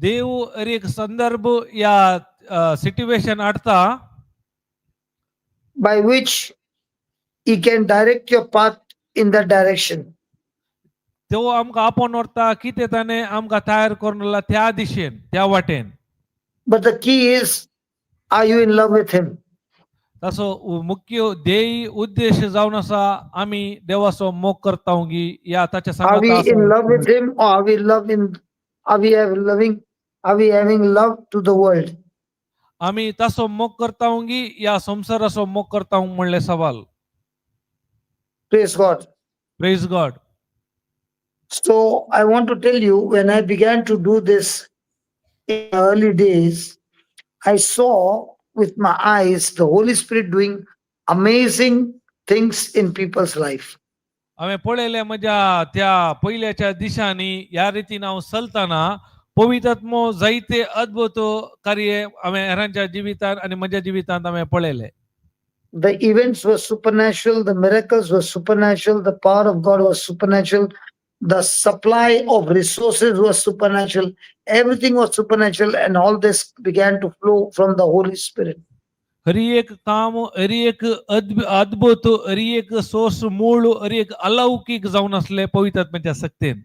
देव हर एक संदर्भ या सिट्युएशन हाडटा by which He can direct your path in that direction. तो आमकां आपोवन व्हरता कितें ताणें आमकां तयार करून दवरला त्या दिशेन, त्या वाटेन. But the key is, are you in love with Him? तसो मुख्य ध्येय उद्देश जावन आसा आमी देवाचो मोग करता गी या ताच्या Are we सांगाता in आसा. Love with Him or are we having love to the world? आमी ताचो मोग करता गी या संवसाराचो मोग करता म्हणलें सवाल. Praise God. Praise God. So I want to tell you, when I began to do this in early days, I saw with my eyes the Holy Spirit doing amazing things in people's life. हांवें पळयलें म्हज्या त्या पयल्याच्या दिसांनी ह्या रितीन हांव चलतना पवित्रात्मो जायते अद्भुत कार्य हांवें हेरांच्या जिवितांत आनी म्हज्या जिवितांत हांवें पळयलें. The events were supernatural, the miracles were supernatural, the power of God was supernatural, the supply of resources was supernatural, everything was supernatural, and all this began to flow from the Holy Spirit. Hari एक काम, हरी एक अद्भुत, हरी एक source मूळ, हरी एक अलौकीक जावन आसले पवित्रात्म्याच्या शक्तीन.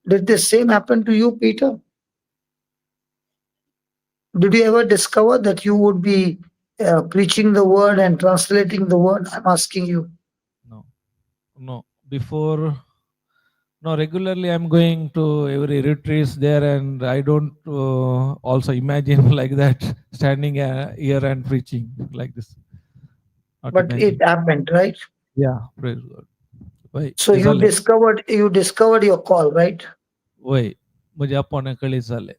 Did the same happen to you, Peter? Did you ever discover that you would be preaching the word and translating the word? I'm asking you. No, before, no, regularly I'm going to every retreats there, and I don't also imagine like that standing here and preaching like this. Not But imagine. It happened, right? Yeah, praise God. वय So ते you जालें. discovered your call, right? वय म्हज्या आपोवण्या कळीत जालें.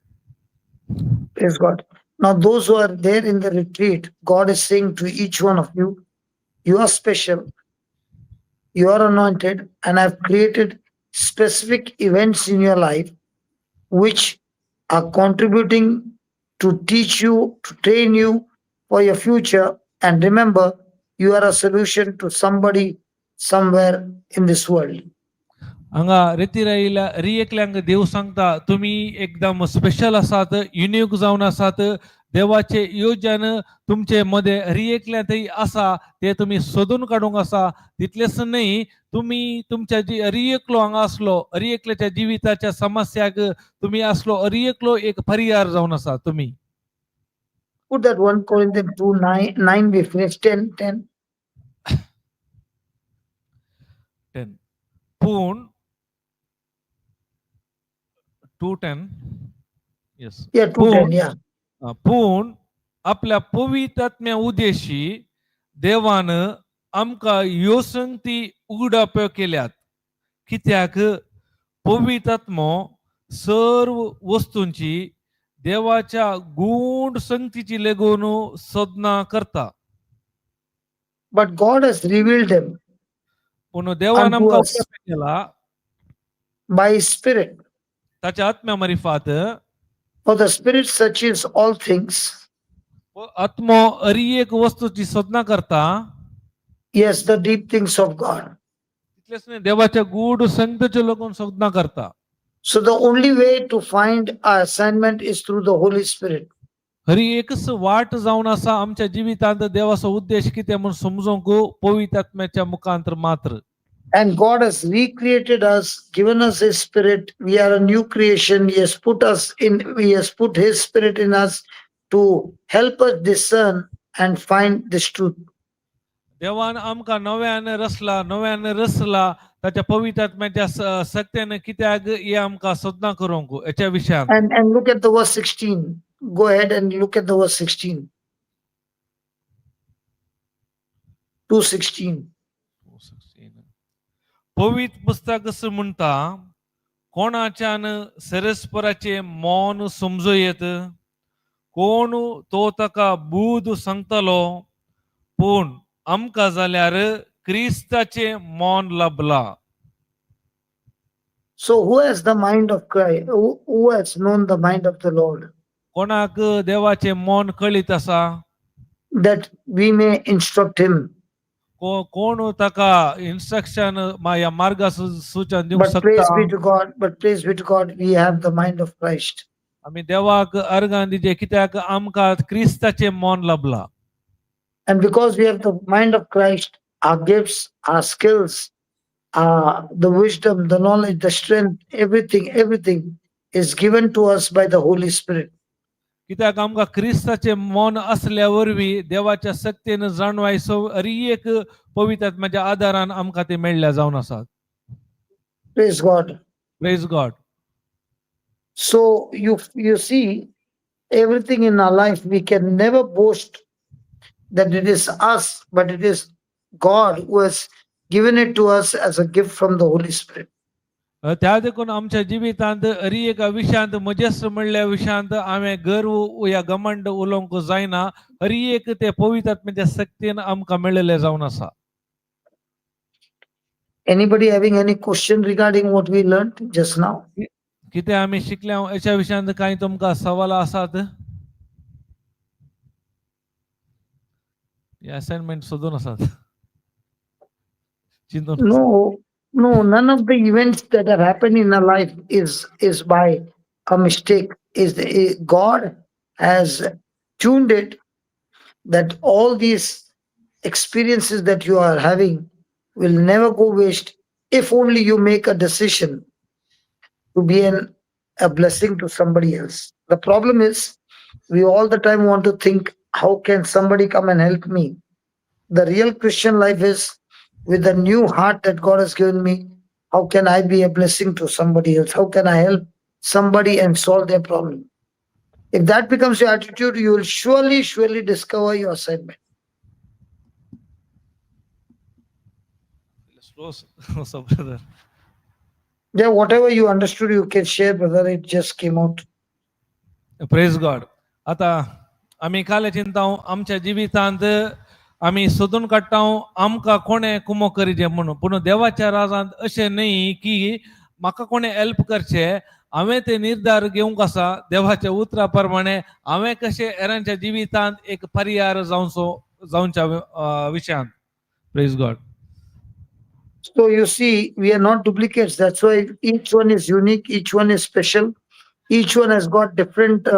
Praise God. Now, those who are there in the retreat, God is saying to each one of you, you are special, you are anointed, and I've created specific events in your life which are contributing to teach you, to train you for your future. And remember, you are a solution to somebody somewhere in this world. हांगा रेतीर आयिल्ल्या रियेकल्यांक देव सांगता तुमी एकदम special आसात, unique जावन आसात. देवाचे योजन तुमचे मदें रियेकल्या थंय आसा ते तुमी सोदून काडूंक आसा. तितलेंच न्हय, तुमी तुमच्या जी अरियकलो हांगा आसलो अरियकल्याच्या जिविताच्या समस्याक तुमी आसलो अरियकलो एक परिहार जावन आसा तुमी. Put that 1 Corinthians 2 9, 9 we finish 10 10. 10 पूण 2:10, yes. Yeah, 2 10, yeah. पूण आपल्या पवित्रात्म्या उद्देशी देवान आमकां ह्यो संगती उगडाप्यो केल्यात, कित्याक पवित्रात्मो सर्व वस्तूंची देवाच्या गूढ संगतीची लेगून साधना करता. But God has revealed them पूण देवान Unto आमकां us. उगडाप्यो केला by His Spirit. ताच्या आत्म्या मारिफात. For the Spirit searches all things, आत्मो हरी एक वस्तूची साधना करता, yes, the deep things of God. तितलेंच न्हय, देवाच्या गूढ संगतीच्यो लोगून साधना करता. So the only way to find our assignment is through the Holy Spirit. Hari एकच वाट जावन आसा आमच्या जिवितांत देवाचो उद्देश कितें म्हूण समजूंक पवित्र आत्म्याच्या मुखांतर मात्र. And God has recreated us, given us His Spirit. We are a new creation. He has put His Spirit in us to help us discern and find this truth. देवान आमकां नव्यान रचला, नव्यान रचला ताच्या पवित्र आत्म्याच्या सक्त्यान, कित्याक हे आमकां साधना करूंक हेच्या विशयान. And look at the verse 16. Go ahead and look at the verse 16. 2:16. पवित्र पुस्तक असं म्हणटा, कोणाच्यान सरस्पराचे मौन समजू येत, कोण तो ताका बूद सांगतलो, पूण आमकां जाल्यार क्रिस्ताचें मौन लबला. So who has the mind of Christ? Who has known the mind of the Lord? कोणाक देवाचें मौन कळीत आसा? That we may instruct him. कोण ताका इन्स्ट्रक्शन ह्या मार्गा सूचन दिवंक But praise शकता? Be to God, but praise be to God, we have the mind of Christ. आमी देवाक अर्गां दिजे कित्याक आमकां क्रिस्ताचें मौन लबला. And because we have the mind of Christ, our gifts, our skills, the wisdom, the knowledge, the strength, everything, everything is given to us by the Holy Spirit. कित्याक आमकां क्रिस्ताचें मौन असल्या वरवीं देवाच्या शक्तीन जाणवाय सो हरी एक पवित्र आत्म्याच्या आदारान आमकां ते मेळ्ळ्या जावन आसात. Praise God. Praise God. So you see, everything in our life, we can never boast that it is us, but it is God who has given it to us as a gift from the Holy Spirit. त्या देखून आमच्या जिवितांत हरी एका विशयांत म्हजेच म्हणल्या विशयांत हांवें गर्व या घमंड उलोवंक जायना. हरी एक ते पवित्र आत्म्याच्या शक्तीन आमकां मेळिल्लें जावन आसा. Anybody having any question regarding what we learned just now? कितें आमी शिकल्या हेच्या विशयांत कांय तुमकां सवाल आसात? असायनमेंट सोदून आसात, चिंतून. No, none of the events that have happened in our life is by a mistake. God has tuned it that all these experiences that you are having will never go waste if only you make a decision to be a blessing to somebody else. The problem is we all the time want to think, how can somebody come and help me? The real Christian life is, with the new heart that God has given me, how can I be a blessing to somebody else? How can I help somebody and solve their problem? If that becomes your attitude, you will surely, surely discover your assignment. Slow, so brother. Yeah, whatever you understood, you can share, brother. It just came out. Praise God. आता आमी काल चिंता आमच्या जिवितांत आमी सोदून काडटा आमकां कोणें कुमो करीजे म्हणून, पूण देवाच्या राजांत अशें न्ही की म्हाका कोणें हेल्प करचें. हांवें ते निर्धार घेवंक आसा देवाच्या उतरा प्रमाणे हांवें कशें हेरांच्या जिवितांत एक पर्याय जावचो जावच्या विशयांत. Praise God. So you see, we are not duplicates. That's why each one is unique, each one is special, each one has got different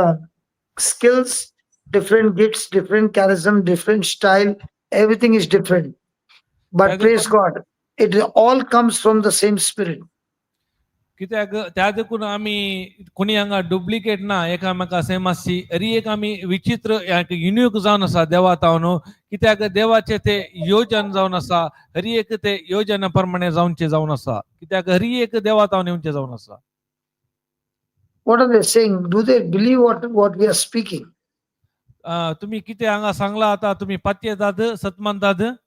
skills, different gifts, different charism, different style. Everything is different. But praise God, it all comes from the same spirit. कित्याक त्या देखून आमी कोणी हांगा duplicate ना, एकामेका same आसची. हरी एक आमी विचित्र युनिक जावन आसा देवा तावन, कित्याक देवाचे ते योजन जावन आसा. हरी एक ते योजना प्रमाणे जावचे जावन आसा, कित्याक हरी एक देवा तावन येवचे जावन आसा. What are they saying? Do they believe what we are speaking? तुमी कितें हांगा सांगला आतां, तुमी पातयेतात, सत मानतात?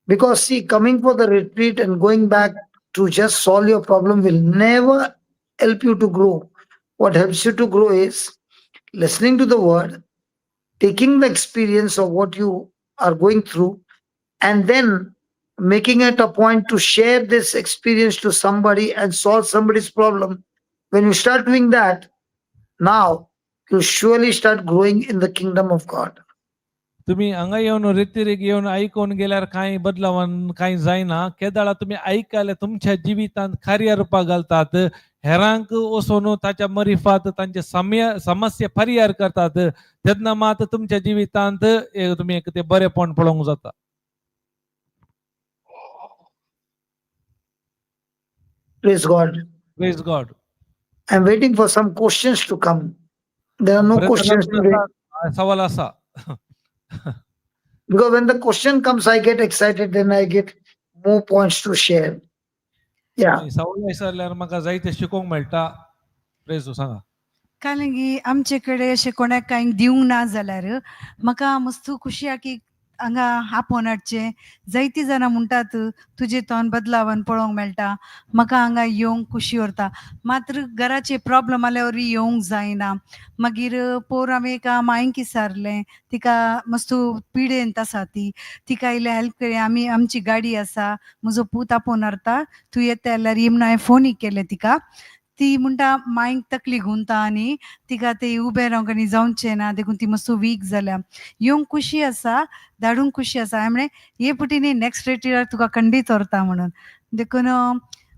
Because see, coming for the retreat and going back to just solve your problem will never help you to grow. What helps you to grow is listening to the word, taking the experience of what you are going through, and then making it a point to share this experience to somebody and solve somebody's problem. When you start doing that, now you surely start growing in the kingdom of God. तुमी हांगा येवन रितीरीक येवन आयकून गेल्यार कांय बदलावान कांय जायना. केदाळा तुमी आयकले तुमच्या जिवितांत कार्य रुपा घालतात, हेरांक वचून ताच्या मरिफात तांचे समस्या परिहार करतात, तेन्ना मात तुमच्या जिवितांत एक तुमी एक ते बरेपण पळोवंक जाता. Praise God. Praise God. I'm waiting for some questions to come. There are no questions today. सवाल आसा. Because when the question comes, I get excited, then I get more points to share. Yeah. सवाल विचारल्यार म्हाका जायते शिकोवंक मेळटा. प्रेज सांगा. कारण की आमचे कडेन अशें कोणाक कांय दिवंक ना जाल्यार म्हाका मस्त खुशी आहा की हांगा आपोवन हाडचें. जायतीं जाणां म्हणटात तुजें तोंड बदलावन पळोवंक मेळटा, म्हाका हांगा येवंक खुशी उरता. मात्र घराचे प्रॉब्लम आल्या वरवीं येवंक जायना. मागीर पोर हांवें एका मांयक विचारलें, तिका मस्तू पिडेंत आसा ती, तिका इल्लें हेल्प करया, आमी आमची गाडी आसा, म्हजो पूत आपोवन व्हरता, तूं येता जाल्यार ये म्हणून हांवें फोनूय केलें तिका. ती म्हणटा मांयक तकली घुंवता आनी तिका ते उबें रावंक आनी जावचें ना, देखून ती मातसो वीक जाल्या. येवंक खुशी आसा, धाडूंक खुशी आसा. हांवें म्हणलें हे पुटी न्ही, नॅक्स्ट रिट्रिटाक तुका खंडीत व्हरता म्हणून. देखून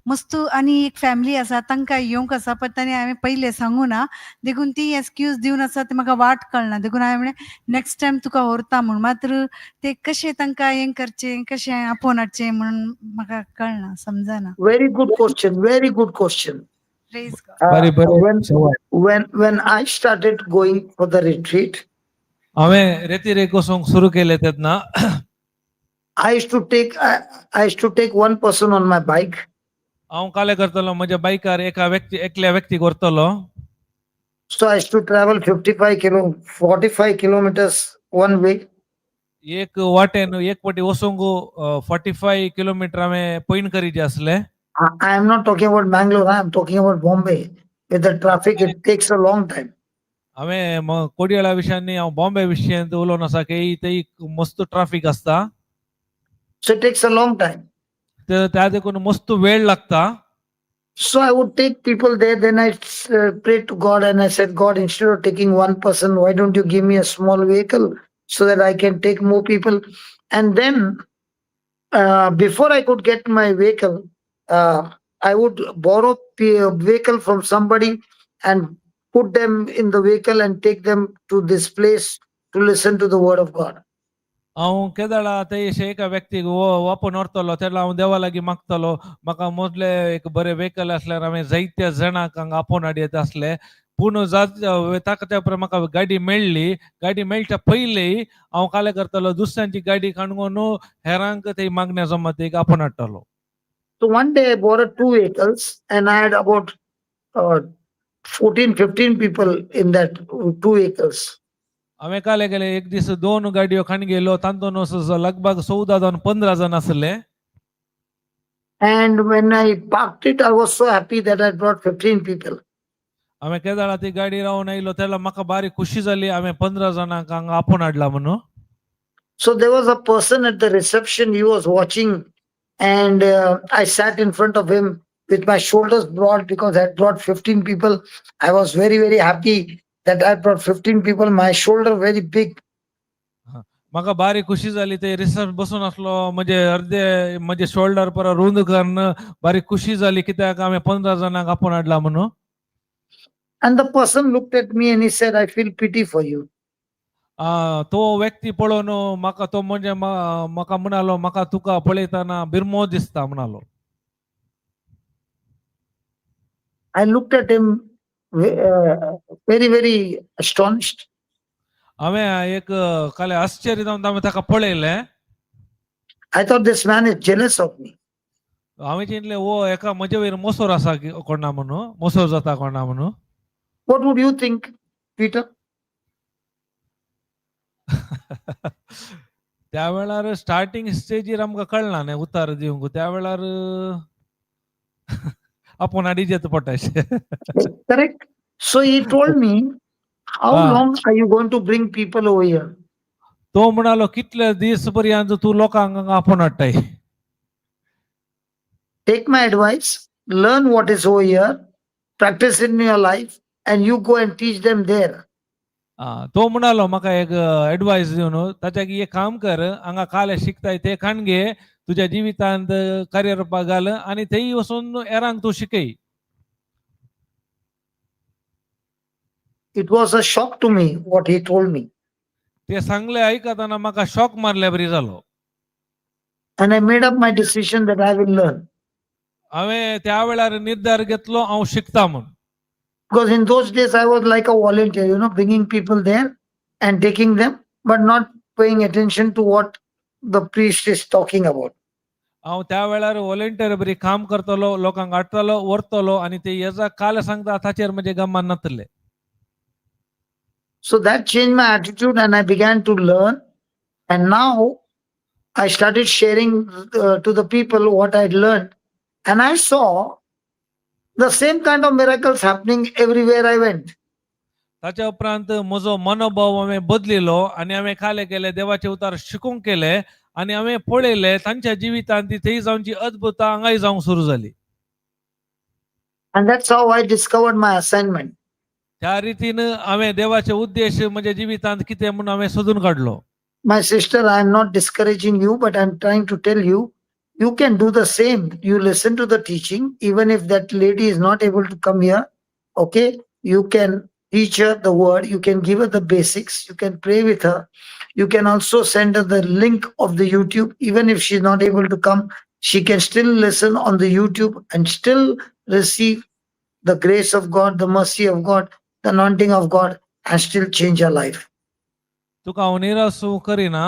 मस्तू आनी एक फॅमिली आसा, तांकां येवंक आसा, पण तांणी हांवें पयलें सांगू ना, देखून ती एक्सक्यूज दिवन आसा, ती म्हाका वाट कळना. देखून हांवें म्हणलें नॅक्स्ट टायम तुका व्हरता म्हूण. मात्र ते कशें तांकां हें करचें, कशें आपोवन हाडचें म्हणून म्हाका कळना, समजना. Very good question. Very good question. Praise God. बरी बरी When सवाल. when I started going for the retreat, हांवें रेतिरेक वचूंक सुरू केलें तेन्ना I used to take one person on my bike. हांव काले करतलो म्हज्या बायकार एका व्यक्ती एकल्या व्यक्तीक व्हरतलो. So I used to travel 55 kilo, 45 kilometers one way. एक वाटेन एक फावटी वचूंक 45 किलोमिटर हांवें पयण करीचे आसले. I am not talking about Mangalore. I am talking about Bombay. With the traffic, it takes a long time. हांवें कोडयेळा विशयांनी हांव बॉम्बे विशयांत उलोवन आसा की थंय मस्त ट्राफीक आसता. So it takes a long time. ते त्या देखून मस्त वेळ लागता. So I would take people there. Then I prayed to God and I said, "God, instead of taking one person, why don't you give me a small vehicle so that I can take more people?" And then, before I could get my vehicle, I would borrow a vehicle from somebody and put them in the vehicle and take them to this place to listen to the word of God. हांव केदळा थंय अशें एका व्यक्तीक वापोवन व्हरतलो तेन्ना हांव देवा लागीं मागतलो, म्हाका मोदले एक बरें वेहिकल आसल्यार हांवें जायत्या जाणांक हांगा आपोवन हाडयत आसले. पूण ताका त्या उपरांत म्हाका गाडी मेळ्ळी. गाडी मेळच्या पयलीं हांव काले करतलो, दुसऱ्यांची गाडी काडून हेरांक थंय मागण्या जमातीक आपोवन हाडटलो. So one day I borrowed two vehicles and I had about 14, 15 people in that two vehicles. हांवें काले गेले एक दीस दोन गाडयो खाण गेलो, तातूंत लगभग 14 जावन 15 जाण आसले. And when I parked it, I was so happy that I brought 15 people. हांवें केदळा ती गाडी रावन आयलो तेन्ना म्हाका बारीक खुशी जाली, हांवें 15 जाणांक हांगा आपोवन हाडला म्हणून. So there was a person at the reception, he was watching, and I sat in front of him with my shoulders broad because I had brought 15 people. I was very, very happy that I brought 15 people, my shoulder very big. म्हाका बारीक खुशी जाली. ते research बसून आसलो, म्हणजे अर्दे म्हजे शोल्डर पर रुंद करून बारीक खुशी जाली कित्याक हांवें 15 जाणांक आपोवन हाडला म्हणून. And the person looked at me and he said, "I feel pity for you." तो व्यक्ती पळोवन म्हाका तो म्हणजे म्हाका म्हणालो, म्हाका तुका पळयतना बिरमो दिसता म्हणालो. I looked at him very, very astonished. हांवें एक काले आश्चर्य जावन हांवें ताका पळयलें. I thought this man is jealous of me. हांवें चिंतलें हो एका म्हजे वयर मोसोर आसा की कोणा म्हणून, मोसोर जाता कोणा म्हणून. What would you think, Peter? त्या वेळार स्टार्टींग स्टेजीर आमकां कळना न्ही उतार दिवंक, त्या वेळार आपूण हाडीचें पडटा अशें. Correct? So he told me, "How long are you going to bring people over here?" तो म्हणालो, कितले दीस पर्यंत तूं लोकांक हांगा आपोवन हाडटाय? "Take my advice, learn what is over here, practice it in your life, and you go and teach them there." तो म्हणालो म्हाका एक एडवायस दिवन ताच्या की एक काम कर, हांगा काले शिकताय ते खाण घे, तुज्या जिवितांत कार्यरुपाक घाल आनी थंय वचून हेरांक तूं शिकय. It was a shock to me what he told me. ते सांगले आयकतना म्हाका शॉक मारल्या बरी जालो. And I made up my decision that I will learn. हांवें त्या वेळार निर्धार घेतलो हांव शिकता म्हूण. Because in those days I was like a volunteer, bringing people there and taking them, but not paying attention to what the priest is talking about. हांव त्या वेळार व्हॉलेंटियर बरी काम करतलो, लोकांक हाडटलो व्हरतलो आनी ते हेजा काल सांगता ताचेर म्हजें Gaman नातले. So that changed my attitude and I began to learn. And now I started sharing to the people what I'd learned. And I saw the same kind of miracles happening everywhere I went. ताच्या उपरांत म्हजो मनोभाव हांवें बदलिलो आनी हांवें काले केले देवाचे उतार शिकूंक केले आनी हांवें पळयलें तांच्या जिवितांत ती थंय जावची अद्भुतां हांगाय जावंक सुरू जाली. And that's how I discovered my assignment. त्या रितीन हांवें देवाचे उद्देश म्हज्या जिवितांत कितें म्हणून हांवें सोदून काडलो. My sister, I am not discouraging you, but I'm trying to tell you, you can do the same. You listen to the teaching, even if that lady is not able to come here. Okay, you can teach her the word, you can give her the basics, you can pray with her. You can also send her the link of the YouTube. Even if she's not able to come, she can still listen on the YouTube and still receive the grace of God, the mercy of God, the anointing of God, and still change her life. तुका हांव निराशू करिना.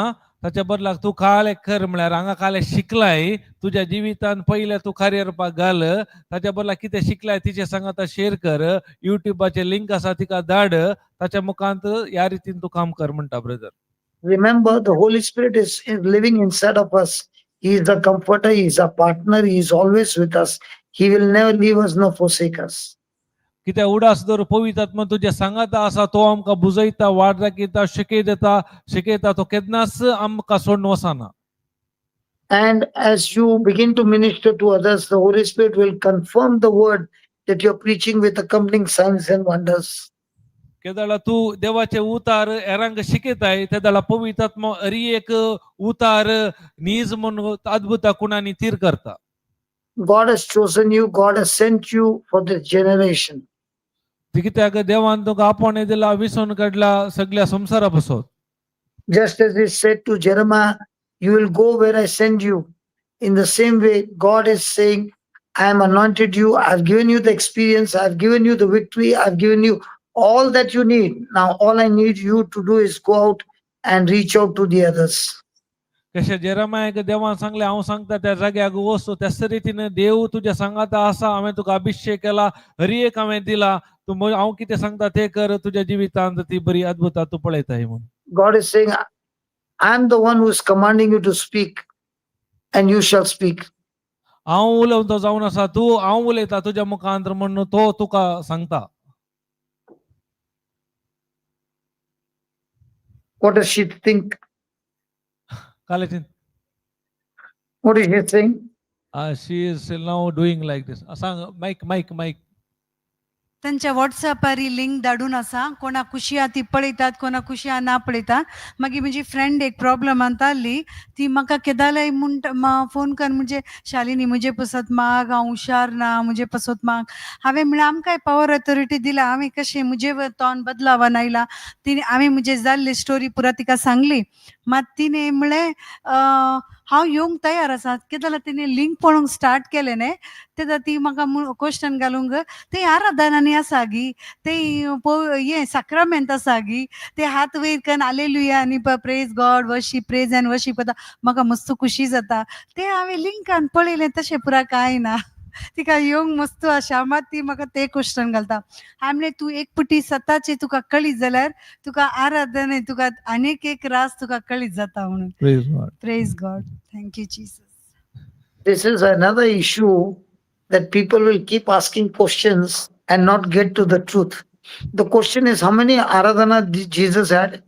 ताच्या बदलाक तूं काले कर म्हळ्यार हांगा काले शिकलाय तुज्या जिवितांत पयलें तूं कार्य घाल. ताच्या बदलाक कितें शिकलाय तिचे सांगाता शेअर कर. युट्यूबाचे लिंक आसा तिका धाड. ताच्या मुखांत ह्या रितीन तूं काम कर म्हणटा brother. Remember, the Holy Spirit is living inside of us. He is the comforter, He is a partner, He is always with us. He will never leave us nor forsake us. कित्याक उडास दवर पवित्र आत्मा तुज्या सांगाता आसा. तो आमकां बुजयता, वाट दाखयता, शिकयता शिकयता. तो केन्नाच आमकां सोडून वचना. And as you begin to minister to others, the Holy Spirit will confirm the word that you're preaching with accompanying signs and wonders. केदळा तूं देवाचे उतार हेरांक शिकयताय तेदळा पवित्र आत्मा हरी एक उतार नीज म्हणून अद्भुत कुणांनी तीर करता. God has chosen you, God has sent you for this generation. ती कित्याक देवान तुका आपोवणें दिला, विसोवन काडला सगळ्या संवसारा पासत. Just as He said to Jeremiah, "You will go where I send you." In the same way, God is saying, "I am anointed you, I've given you the experience, I've given you the victory, I've given you all that you need. Now, all I need you to do is go out and reach out to the others." कशें जेरमायाक देवान सांगलें हांव सांगता त्या जाग्याक वचो, त्याच रितीन देव तुज्या सांगाता आसा. हांवें तुका अभिषेक केला, हरी एक हांवें दिला. तूं हांव कितें सांगता तें कर. तुज्या जिवितांत ती बरी अद्भुतां तूं पळयताय म्हणून. God is saying, "I am the one who is commanding you to speak, and you shall speak." हांव उलोवन तो जावन आसा तूं हांव उलयता तुज्या मुखांत म्हणून तो तुका सांगता. What does she think? कालें चिंत. What is she saying? She is now doing like this. सांग मायक मायक मायक. तांच्या वॉट्सॅपार ही लिंक धाडून आसा. कोणा खुशी आहा ती पळयतात, कोणा खुशी आहा ना पळयतात. मागीर म्हजी फ्रेंड एक प्रॉब्लमान आहली. ती म्हाका केदालाय म्हणटा फोन कर म्हणजे शालिनी म्हजे पसत माग, हांव हुशार ना, म्हजे पसत माग. हांवें म्हणलें आमकांय पावर ऑथॉरिटी दिला, हांवें कशें म्हजे तोंड बदलावान आयला. तिणें हांवें म्हजे जाल्ली स्टोरी पुरा तिका सांगली. मात तिणें म्हणलें हांव येवंक तयार आसा. कितें जाल्यार तिणें लिंक पळोवंक स्टार्ट केलें न्ही तेन्ना ती म्हाका क्वेश्चन घालूंक ते आराधनांनी आसा गी, ते हें साक्रामेंत आसा गी, ते हात वयर करून आलेलुया आनी praise God, worship, praise and worship जाता, म्हाका मस्त खुशी जाता. ते हांवें लिंकान पळयलें तशें पुरा कांय ना. तिका येवंक मस्त आशा. मात ती म्हाका ते क्वेश्चन घालता. हांवें म्हणलें तूं एक पटी सताचे तुका कळीत जाल्यार तुका आराधने तुका आनीक एक रास तुका कळीत जाता म्हणून. Praise God. Praise God, thank you Jesus. This is another issue that people will keep asking questions and not get to the truth. The question is, how many aradhana did Jesus had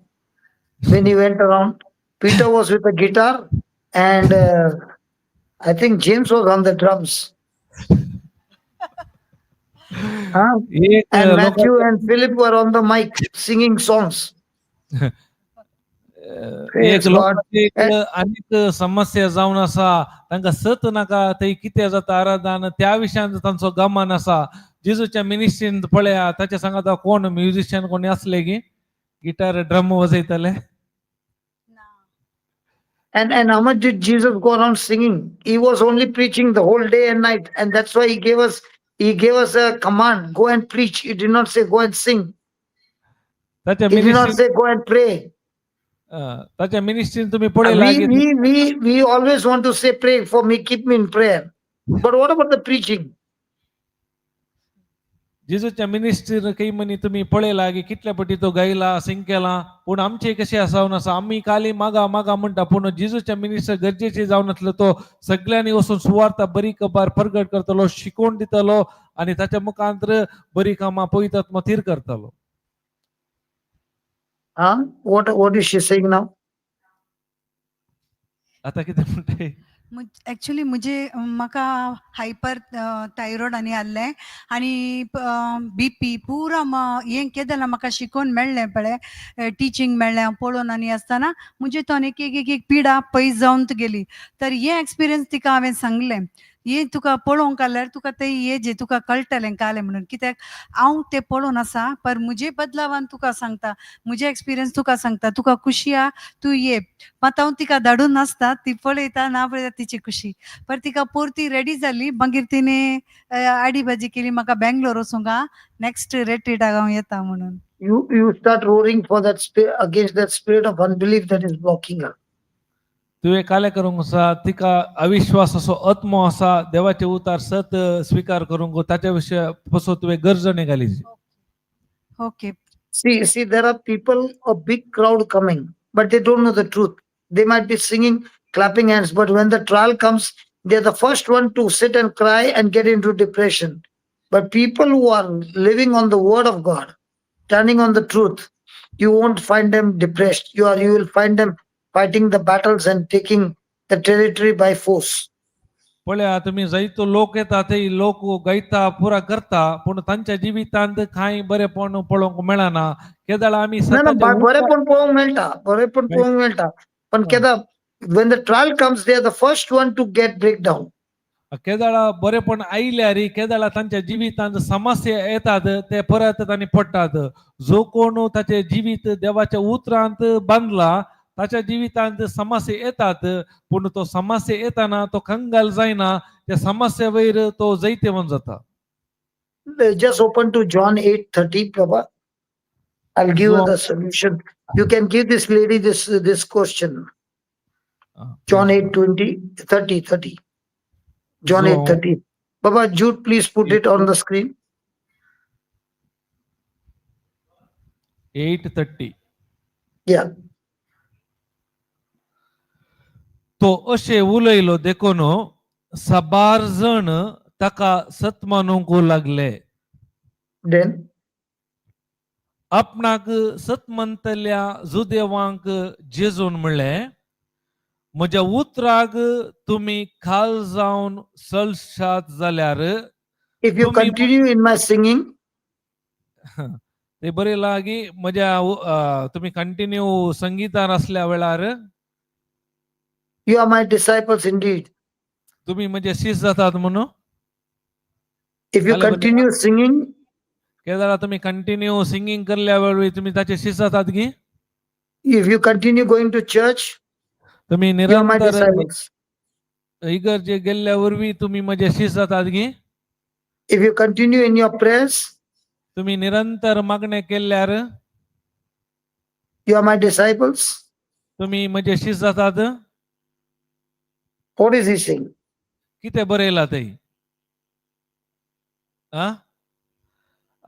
when he went around? Peter was with a guitar and I think James was on the drums. Huh? एक And लोकां Matthew and Philip were on the mic singing songs. एक Praise God. लोकांची एक आनीक समस्या जावन आसा. तांकां सत नाका. थंय कितें जाता आराधन त्या विशयान तांचो गमन आसा. जेजूच्या मिनिस्ट्रीन पळया, ताच्या सांगाता कोण म्युझिशियन कोणी आसले की गिटार ड्रम वाजयताले? And how much did Jesus go around singing? He was only preaching the whole day and night. And that's why he gave us a command, go and preach. He did not say go and sing. ताच्या He did not मिनिस्ट्रीन say go and pray. ताच्या मिनिस्ट्रीन तुम्ही पळयला We, की we always want to say pray for me, keep me in prayer. But what about the preaching? जेजूच्या मिनिस्ट्रीन काही म्हणी तुमी पळयला की कितल्या पटी तो गायला सिंग केला, पूण आमचे कशें आसा जावन आसा, आमी काली मागा मागा म्हणटा, पूण जेजूच्या मिनिस्टर गरजेचे जावन आसलो तो सगळ्यांनी वचून सुवार्ता बरी कबार परगट करतलो, शिकोवन दितलो आनी ताच्या मुखांतर बरी कामां पवित्र आत्मो थीर करतलो. Huh? What is she saying now? आता कितें म्हणटा? एक्चुली म्हजे म्हाका हायपर थायरॉयड आनी आहलें आनी बीपी पुरा हें केदें जाल्यार म्हाका शिकोवन मेळ्ळें पळय, टिचींग मेळ्ळें, हांव पळोवन आनी आसतना म्हजे तो एक एक एक एक पिडा पयस जावन गेली. तर हें एक्सपिरियन्स तिका हांवें सांगलें, हें तुका पळोवंक आल्यार तुका तें हे जे तुका कळटलें कालें म्हणून, कित्याक हांव तें पळोवन आसा, पर म्हजे बदलावान तुका सांगता, म्हजे एक्सपिरियन्स तुका सांगता, तुका खुशी आहा तूं ये. मात हांव तिका धाडून नासता, ती पळयता ना पळयता तिची खुशी. पर तिका परती रेडी जाली, मागीर तिणें आडी भाजी केली, म्हाका बेंगलोर वचूंक आहा, नेक्स्ट रेट्रीटाक हांव येता म्हणून. You start roaring for that spirit, against that spirit of unbelief that is blocking her. तुवें कालें करूंक आसा, तिका अविश्वास असो आत्मो आसा, देवाचे उतार सत स्विकार करूंक ताच्या विशय पसो तुवें गरजणे घाली. Okay. See, there are people, a big crowd coming, but they don't know the truth. They might be singing, clapping hands, but when the trial comes, they're the first one to sit and cry and get into depression. But people who are living on the word of God, standing on the truth, you won't find them depressed. You will find them fighting the battles and taking the territory by force. पळया, तुमी जायतो लोक येता, ते लोक गायता, पुरा करता, पूण तांच्या जिवितांत कांय बरेपण पळोवंक मेळना. केदळा आमी ना ना सताच्या बरेपण पळोवंक मेळटा, बरेपण पळोवंक मेळटा, पण केदा when the trial comes, they are the first one to get breakdown. केदळा बरेपण आयल्यार, केदळा तांच्या जिवितांत समस्या येतात, ते परत तांणी पडटात. जो कोण ताचे जिवीत देवाच्या उतरांत बांदला ताच्या जिवितांत समस्या येतात, पूण तो समस्या येताना तो कंगाल जायना, त्या समस्या वयर तो जैतेवंत जाता. Just open to John 8:30, Prabha. I'll give her the solution. You can give this lady this question. John 8:20, 30, 30. John 8:30. Baba Jude, please put it on the screen. 8:30. Yeah. तो अशें उलयलो देखून साबार जण ताका सत मानूंक लागले. Then आपणाक सत मानतल्या जुदेवांक जेजून म्हणलें, म्हज्या उतराक तुमी खाल जावन सलशात जाल्यार, if you continue in my singing, ते बरे लागीं म्हज्या तुमी कंटिन्यू संगितान असल्या वेळार, you are my disciples indeed. तुमी म्हजे शीस जातात म्हणून. If you Hallelujah. Continue singing, Kedaara तुमी कंटिन्यू सिंगींग करल्या वेळी तुमी ताचे शीस जातात की. If you continue going to church, तुमी you are my निरंतर disciples. इगर्जे गेल्ल्या वरवीं तुमी म्हजे शीस जातात की. If you continue in your prayers, तुमी निरंतर मागणे केल्यार, you are my disciples. तुमी म्हजे शीस जातात. What is he saying? कितें बरयलां थंय आ?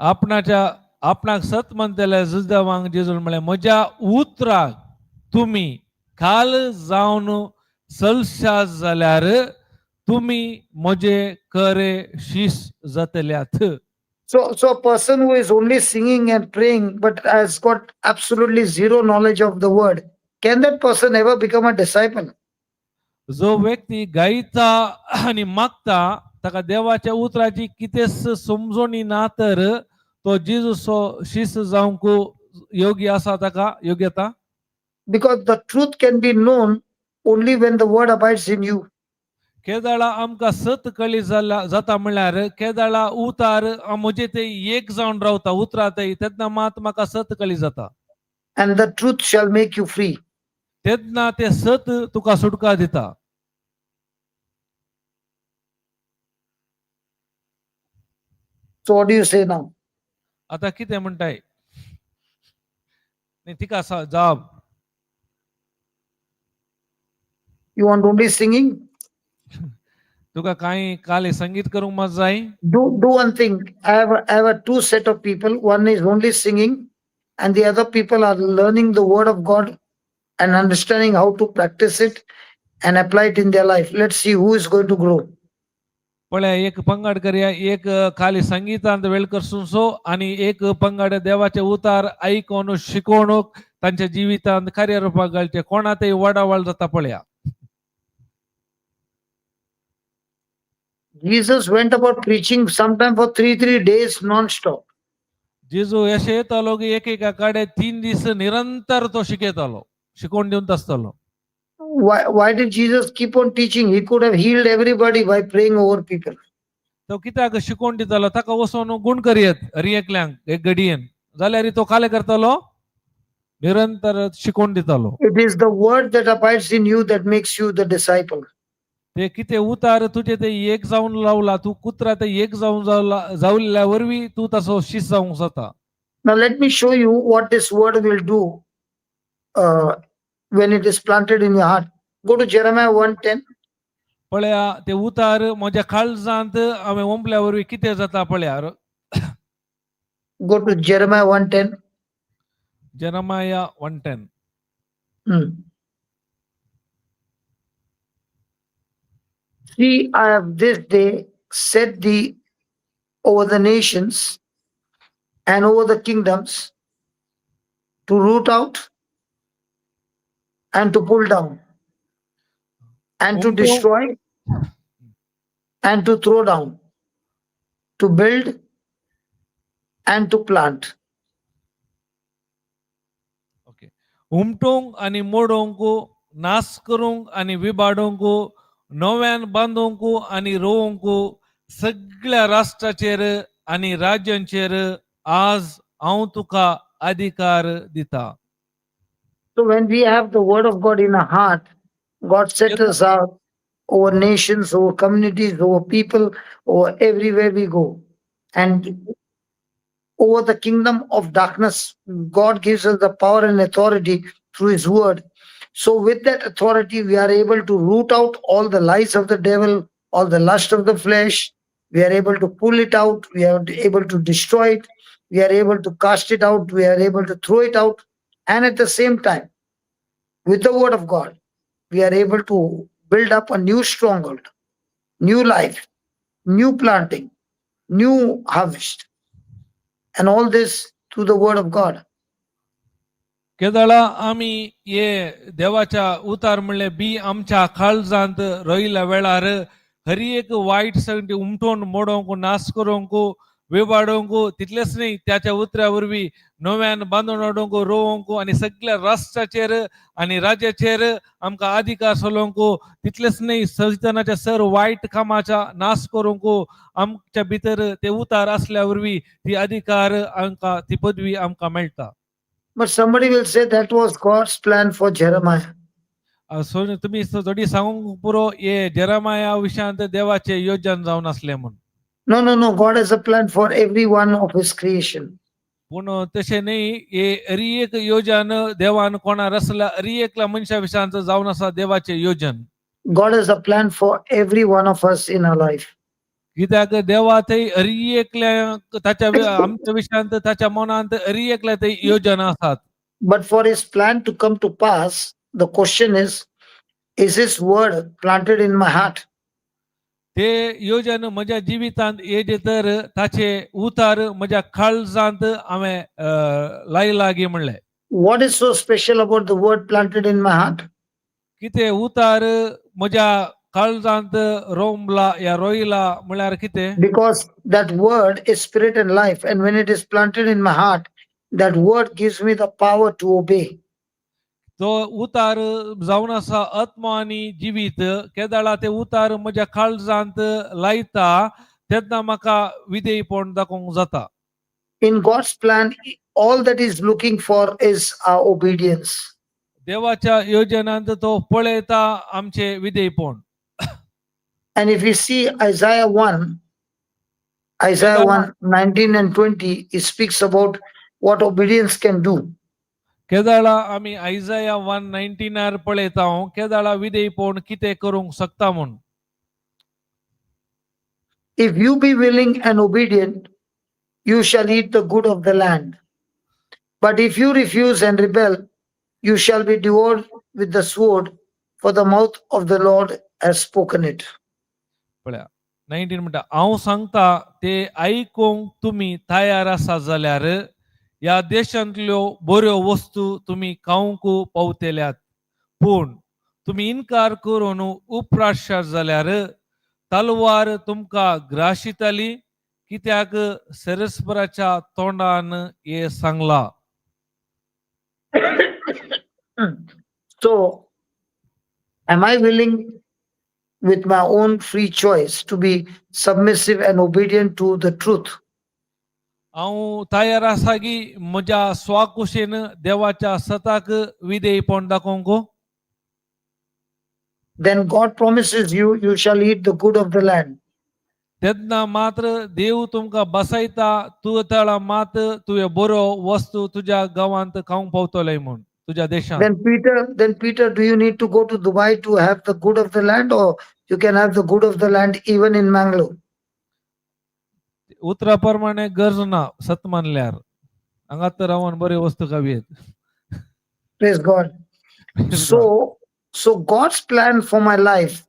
आपणाच्या आपणाक सत म्हणतल्या जुदेवांक जेजून म्हणलें, म्हज्या उतराक तुमी खाल जावन सलशात जाल्यार तुमी म्हजे खरे शीस जातल्यात. So a person who is only singing and praying but has got absolutely zero knowledge of the word, can that person ever become a disciple? जो व्यक्ती गायता आनी मागता, ताका देवाच्या उतराची कितेंच समजोणी ना, तर तो जेजूचो शीस जावंक योग्य आसा, ताका योग्यता? Because the truth can be known only when the word abides in you. केदाळा आमकां सत कळी जाल्या जाता म्हणल्यार केदाळा उतार म्हजे ते एक जावन रावता उतरा ते, तेन्ना मात म्हाका सत कळी जाता. And the truth shall make you free. तेन्ना ते सत तुका सुटका दिता. So what do you say now? आता कितें म्हणटाय न्ही, तिका जाप. You want only singing? तुका कांय काले संगीत करूंक मात जाय. Do one thing. I have a two set of people. One is only singing, and the other people are learning the word of God and understanding how to practice it and apply it in their life. Let's see who is going to grow. पळय, एक पंगड करया, एक खाली संगीतांत वेळ करसून आणि एक पंगड देवाचे उतार आयकोन शिकोवणूक तांच्या जिवितांत कार्य रुपाक घालचे. कोणा ते वाडावळ जाता पळया. Jesus went about preaching sometime for 3 days non-stop. जेजू अशें येतालो की एक एका कडेन 3 दीस निरंतर तो शिकयतालो, शिकोवन दिवन आसतालो. Why did Jesus keep on teaching? He could have healed everybody by praying over people. तो कित्याक शिकोवन दितालो? ताका वचोन गुण करयत हरी एकल्यांक एक घडयेन जाल्यार तो काले करतालो, निरंतर शिकोवन दितालो. It is the word that abides in you that makes you the disciple. ते कितें उतार तुजे ते एक जावन लावला, तूं कुत्रा ते एक जावन जावला जावल्या वरवीं तूं तसो शीस जावंक जाता. Now, let me show you what this word will do when it is planted in your heart. Go to Jeremiah 1:10. पळया, ते उतार म्हज्या काळजांत हांवें ओंपल्या वरवीं कितें जाता पळया. Go to Jeremiah 1:10. Jeremiah 1:10. See, I have this day set thee over the nations and over the kingdoms to root out and to pull down and to destroy and to throw down, to build and to plant. Okay. उमटूंक आनी मोडोवंक, नाश करूंक आनी विबाडूंक, नव्यान बांदूंक आनी रोवंक, सगळ्या राष्ट्राचेर आनी राज्यांचेर आज हांव तुका अधिकार दिता. So when we have the word of God in our heart, God set us out over nations, over communities, over people, over everywhere we go. And over the kingdom of darkness, God gives us the power and authority through his word. So with that authority, we are able to root out all the lies of the devil, all the lust of the flesh. We are able to pull it out. We are able to destroy it. We are able to cast it out. We are able to throw it out. And at the same time, with the word of God, we are able to build up a new stronghold, new life, new planting, new harvest. And all this through the word of God. केदळा आमी हे देवाच्या उतार म्हणले बी आमच्या काळजांत रोयल्या वेळार हरी एक वायट संगती उमटोवन मोडोवंक, नाश करूंक, विबाडोवंक, तितलेंच न्ही, त्याच्या उतरा वरवीं नव्यान बांदून हाडूंक, रोवंक आनी सगळ्या राष्ट्राचेर आनी राज्याचेर आमकां अधिकार चलोवंक, तितलेंच न्ही, सैतानाच्या सर वायट कामाच्या नाश करूंक आमच्या भितर ते उतार असल्या वरवीं ती अधिकार आमकां, ती पदवी आमकां मेळटा. But somebody will say that was God's plan for Jeremiah. So तुमी थोडी सांगूंक पुरो, हे जेरामाया विशयांत देवाचे योजन जावन आसलें म्हूण. No. God has a plan for every one of his creation. पूण तशें न्ही, हे हरी एक योजन देवान कोणा रचला, हरी एकल्या मनशा विशयांत जावन आसा देवाचें योजन. God has a plan for every one of us in our life. कित्याक देवा थंय हरी एकल्या ताच्या आमच्या विशयांत ताच्या मनांत हरी एकल्या थंय योजना आसात. But for his plan to come to pass, the question is his word planted in my heart? ते योजन म्हज्या जिवितांत येजे तर ताचे उतार म्हज्या काळजांत हांवें लायला गी म्हणलें. What is so special about the word planted in my heart? कितें उतार म्हज्या काळजांत रोमला या रोयला म्हळ्यार कितें? Because that word is spirit and life. And when it is planted in my heart, that word gives me the power to obey. तो उतार जावन आसा आत्मा आनी जिवीत. केदाळा ते उतार म्हज्या काळजांत लायता तेन्ना म्हाका विधेयपण दाखोवंक जाता. In God's plan, all that He's looking for is our obedience. देवाच्या योजनांत तो पळयता आमचे विधेयपण. And if you see Isaiah 1, Isaiah 1 19 and 20, it speaks about what obedience can do. केदाळा आमी आयजाया 1:19 पळयता, केदाळा विधेयपण कितें करूंक शकता म्हूण. If you be willing and obedient, you shall eat the good of the land. But if you refuse and rebel, you shall be devoured with the sword, for the mouth of the Lord has spoken it. पळया 19 म्हणटा हांव सांगता ते आयकूंक तुमी तयार आसा जाल्यार ह्या देशांतल्यो बऱ्यो वस्तू तुमी खावंक पावतल्यात पूण तुमी इनकार करून उपराशात जाल्यार तलवार तुमकां ग्राशिताली कित्याक सेरेस्पराच्या तोंडान हे सांगला. So, am I willing with my own free choice to be submissive and obedient to the truth? हांव तयार आसा की म्हज्या स्वाकुशेन देवाच्या सताक विधेयपण दाखोवंक? Then God promises you, you shall eat the good of the land. तेन्ना मात्र देव तुमकां बसयता तूं तळा मात तुवें बरो वस्तू तुज्या गांवांत खावंक पावतले म्हूण तुज्या देशांत. Then Peter, do you need to go to Dubai to have the good of the land, or you can have the good of the land even in Mangalore? उतरा प्रमाणे गरज ना सत मानल्यार हांगा तर रावन बऱ्यो वस्तू खावयेत. Praise God. So God's plan for my life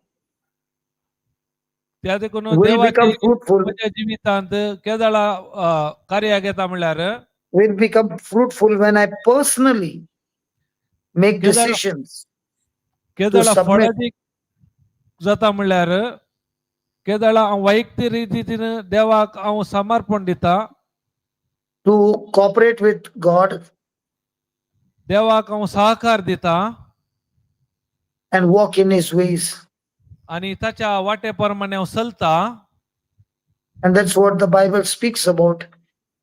त्या देखून will देवाचे become fruitful, म्हज्या जिवितांत केदळा कार्याक येता म्हणल्यार will become fruitful when I personally make decisions केदळा submit. फळादीक जाता म्हणल्यार केदळा हांव वैयक्तीक रितीन देवाक हांव समर्पण दिता to cooperate with God देवाक हांव सहकार दिता and walk in His ways. आनी ताच्या वाटे प्रमाणे हांव चलता. And that's what the Bible speaks about.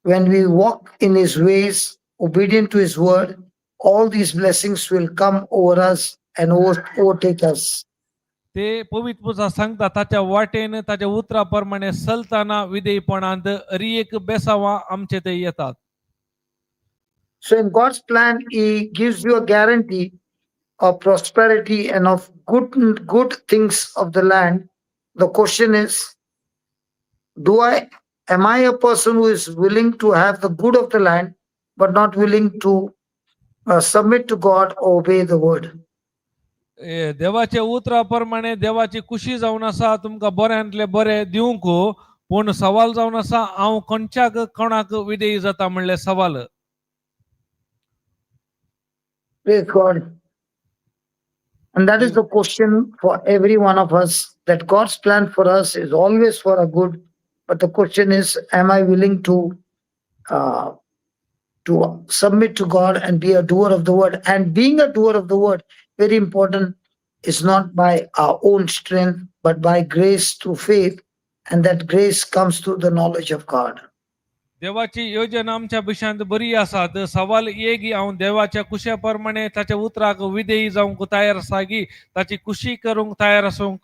When we walk in His ways, obedient to His word, all these blessings will come over us and overtake us. ते पवित्र पुजा सांगता ताच्या वाटेन ताच्या उतरा प्रमाणे चलतना विधेयपणांत हरी एक बेसावां आमचे ते येतात. So, in God's plan, He gives you a guarantee of prosperity and of good things of the land. The question is, do I am I a person who is willing to have the good of the land, but not willing to submit to God or obey the word? ए, देवाच्या उतरा प्रमाणे देवाची खुशी जावन आसा तुमकां बऱ्यांतले बरें दिवंक पूण सवाल जावन आसा हांव खंयच्याक कोणाक विधेयी जाता म्हणलें सवाल. Praise God. And that is the question for every one of us, that God's plan for us is always for a good. But the question is, am I willing to submit to God and be a doer of the word? And being a doer of the word, very important, is not by our own strength, but by grace through faith. And that grace comes through the knowledge of God. देवाची योजना आमच्या विशयांत बरी आसा तर सवाल ये की हांव देवाच्या कुशा प्रमाणे ताच्या उतराक विधेयी जावंक तयार आसा की ताची खुशी करूंक तयार आसूंक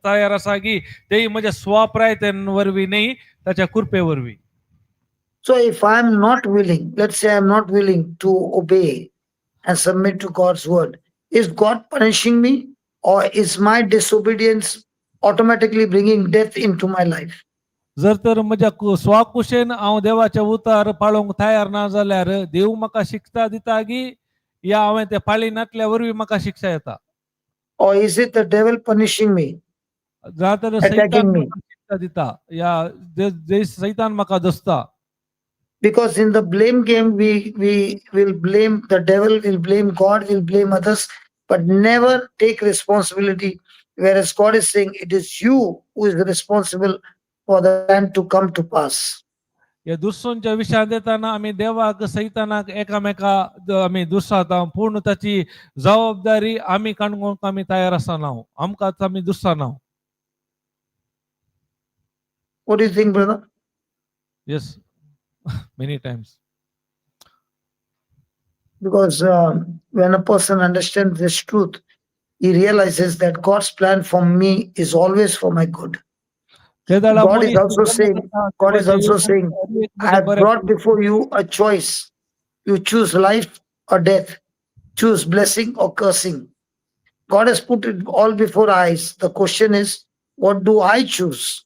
तयार आसा की तेय म्हज्या स्वप्रयत्न वरवीं न्ही ताच्या कृपे वरवीं. So if I'm not willing, let's say I'm not willing to obey and submit to God's word, is God punishing me, or is my disobedience automatically bringing death into my life? जर तर म्हज्या स्वकुशेन हांव देवाच्या उतार पाळोवंक तयार ना जाल्यार देव म्हाका शिक्षा दिता की या हांवें ते पाळी नातल्या वरवीं म्हाका शिक्षा येता? Or is it the devil punishing me? जाल्यार तर सैतान Attacking me. म्हाका शिक्षा दिता या सैतान म्हाका दसता. Because in the blame game, we will blame the devil, will blame God, will blame others, but never take responsibility. Whereas God is saying it is you who is responsible for the plan to come to pass. ह्या दुसऱ्यांच्या विशयांत येताना आमी देवाक सैतानाक एकामेका आमी दुसराता पूण ताची जबाबदारी आमी काडूंक आमी तयार आसना आमकांच आमी दुसराना. What do you think, brother? Yes, many times. Because when a person understands this truth, he realizes that God's plan for me is always for my good. God is also saying, I have brought before you a choice. You choose life or death, choose blessing or cursing. God has put it all before eyes. The question is, what do I choose?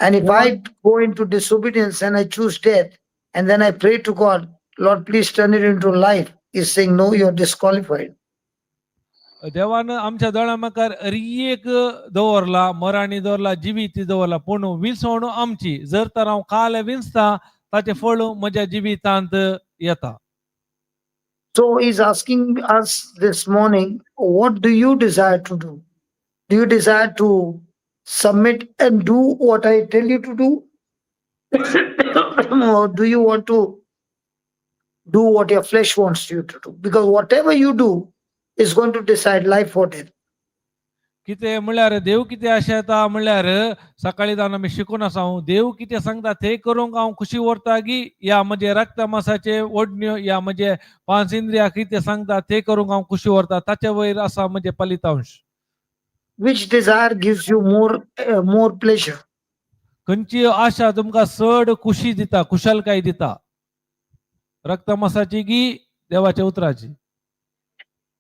And if I go into disobedience and I choose death, and then I pray to God, Lord, please turn it into life, he's saying, no, you're disqualified. देवान आमच्या दोळ्या मुखार एक दवरला, मराणी दवरला, जिवीत दवरला, पूण विंचवण आमची. जर तर हांव काल विंचता ताचें फळ म्हज्या जिवितांत येता. So he's asking us this morning, what do you desire to do? Do you desire to submit and do what I tell you to do? Or do you want to do what your flesh wants you to do? Because whatever you do is going to decide life or death. कितें म्हणल्यार देव कितें आशेता म्हणल्यार सकाळी जावन आमी शिकून आसा, हांव देव कितें सांगता तें करूंक हांव खुशी व्हरता की या म्हजे रक्त मासाचे ओडण्यो या म्हजे पांच इंद्रिया कितें सांगता तें करूंक हांव खुशी व्हरता, ताचे वयर आसा म्हजें फलितांश. Which desire gives you more pleasure? खंयची आशा तुमकां चड खुशी दिता, खुशालकाय दिता, रक्तमासाची की देवाच्या उतराची?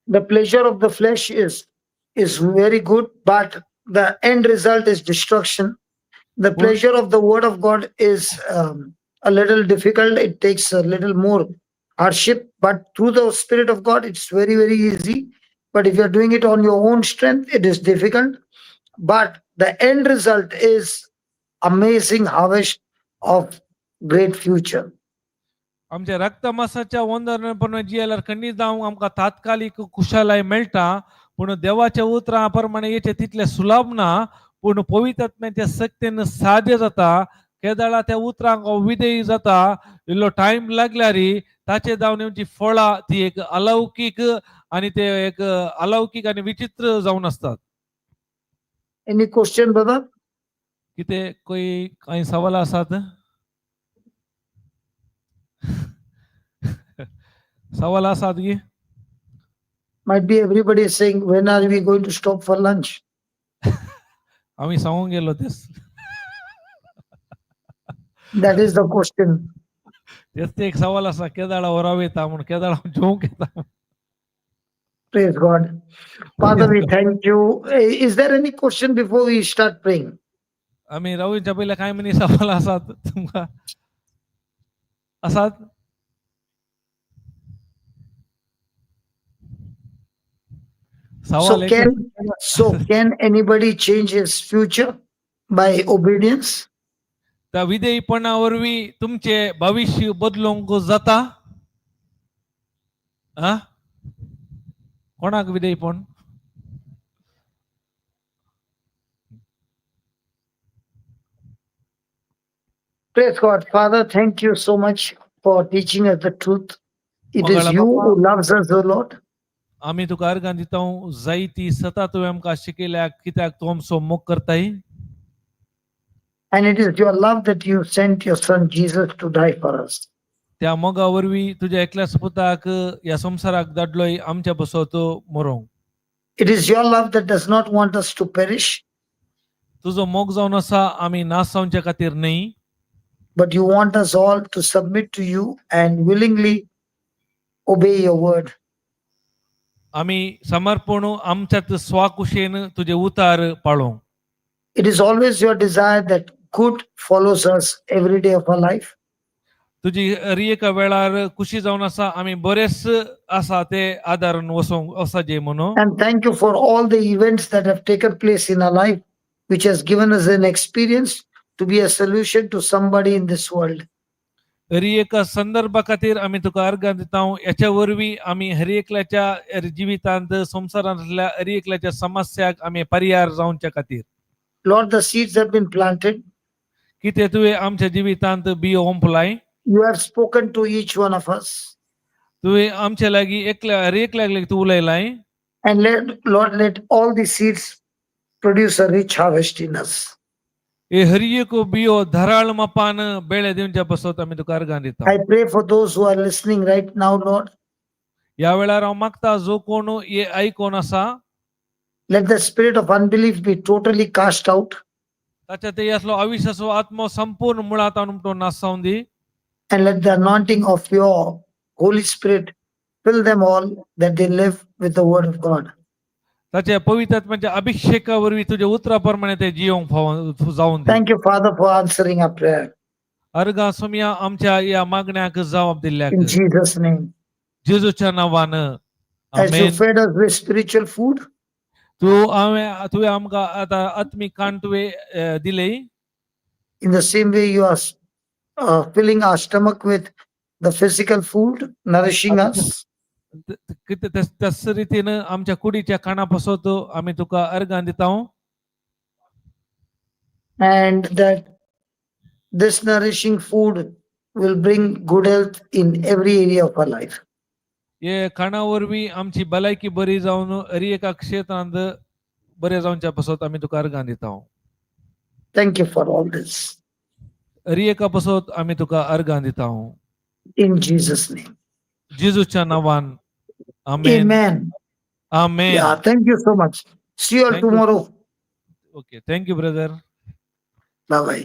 The pleasure of the flesh is very good, but the end result is destruction. The pleasure of the word of God is a little difficult. It takes a little more hardship, but through the Spirit of God, it's very, very easy. But if you're doing it on your own strength, it is difficult. But the end result is amazing harvest of great future. आमच्या रक्तमासाच्या वंदन जियेल्यार खंडीत जावंक आमकां तात्कालीक खुशालाय मेळटा, पूण देवाच्या उतरां प्रमाणे येचे तितले सुलभ ना, पूण पवित्र शक्तीन साध्य जाता. केदळा त्या उतरांक विधेयी जाता, इल्लो टायम लागल्यार ताचे जावन येवची फळां ती एक अलौकीक आनी ते एक अलौकीक आनी विचित्र जावन आसतात. Any question, brother? कितें कोई कांय सवाल आसात? सवाल आसात की? Might be everybody is saying, when are we going to stop for lunch? आमी सांगूंक गेलो तेच. That is the question. तेच ते एक सवाल आसा, केदाळा वराव येता म्हूण, केदाळा जेवंक येता. Praise God. Father, we thank you. Is there any question before we start praying? आमी रावच्या पयले कांय मनी सवाल आसात तुमकां आसात? So सवाल एक can anybody change his future by obedience? त्या विधेयपणा वरवीं तुमचे भविश्य बदलूंक जाता? आ, कोणाक विधेयपण? Praise God. Father, thank you so much for teaching us the truth. It is Mangala you Bapa. Who loves us, O Lord. आमी तुका अर्गां दिता जायती सता तुवें आमकां शिकयल्या, कित्याक तूं आमचो मोग करताय. And it is your love that you sent your son Jesus to die for us. त्या मोगा वरवीं तुज्या एकल्याच पुताक ह्या संवसाराक धाडलोय आमच्या बसत मरोंक. It is your love that does not want us to perish, तुजो मोग जावन आसा आमी नाश जावचे खातीर न्हय, but you want us all to submit to you and willingly obey your word. आमी समर्पण आमच्यात स्वाकुशेन तुजे उतार पाळोवंक. It is always your desire that good follows us every day of our life. तुजी हर एका वेळार खुशी जावन आसा आमी बरेच आसा ते आदारून वचोंक वचचे म्हणून. And thank you for all the events that have taken place in our life, which has given us an experience to be a solution to somebody in this world. हर एका संदर्भा खातीर आमी तुका अर्गां दिता. हेच्या वरवीं आमी हर एकल्याच्या जिवितांत संवसारांतल्या हर एकल्याच्या समस्याक आमी पर्याय जावच्या खातीर. Lord, the seeds have been planted. कितें तुवें आमच्या जिवितांत बियो ओंपलाय. You have spoken to each one of us. तुवें आमच्या लागीं एकल्या हर एकल्याक लागीं तूं उलयलाय. And let, Lord, let all the seeds produce a rich harvest in us. हे हर एक बियो धराळ मापान बेळे दिवच्या पासत आमी तुका अर्गां दिता. I pray for those who are listening right now, Lord. ह्या वेळार हांव मागता जो कोण हे आयकोन आसा, Let the spirit of unbelief be totally cast out ताच्या ते असलो अविश्वासो आत्मो संपूर्ण मुळांत हाडून नाश जावं दी. And let the anointing of your Holy Spirit fill them all that they live with the word of God. ताच्या पवित्र आत्म्याच्या अभिषेका वरवीं तुज्या उतरा प्रमाणे ते जियोंक फाव जावन दी. Thank you, Father, for answering our prayer. अर्गां Somaiya आमच्या ह्या मागण्याक जबाब दिल्ल्याक. In Jesus' name. जेजूच्या नांवान. As you amen. Fed us with spiritual food, तूं हांवें तुवें आमकां आतां आत्मीक काण तुवें दिले. In the same way you are filling our stomach with the physical food, nourishing us. कितें त्याच रितीन आमच्या कुडीच्या काणा पासत आमी तुका अर्गां दिता. And that this nourishing food will bring good health in every area of our life. हे खाणा वरवीं आमची भलायकी बरी जावन हरी एका क्षेत्रांत बरें जावच्या पासत आमी तुका अर्गां दिता. Thank you for all this. Hari एका पासत आमी तुका अर्गां दिता. In Jesus' name. जेजूच्या नांवान. आमेन. Amen. Amen. Yeah, thank you so much. See you all Thank you. Tomorrow. Okay, thank you, brother. Bye bye.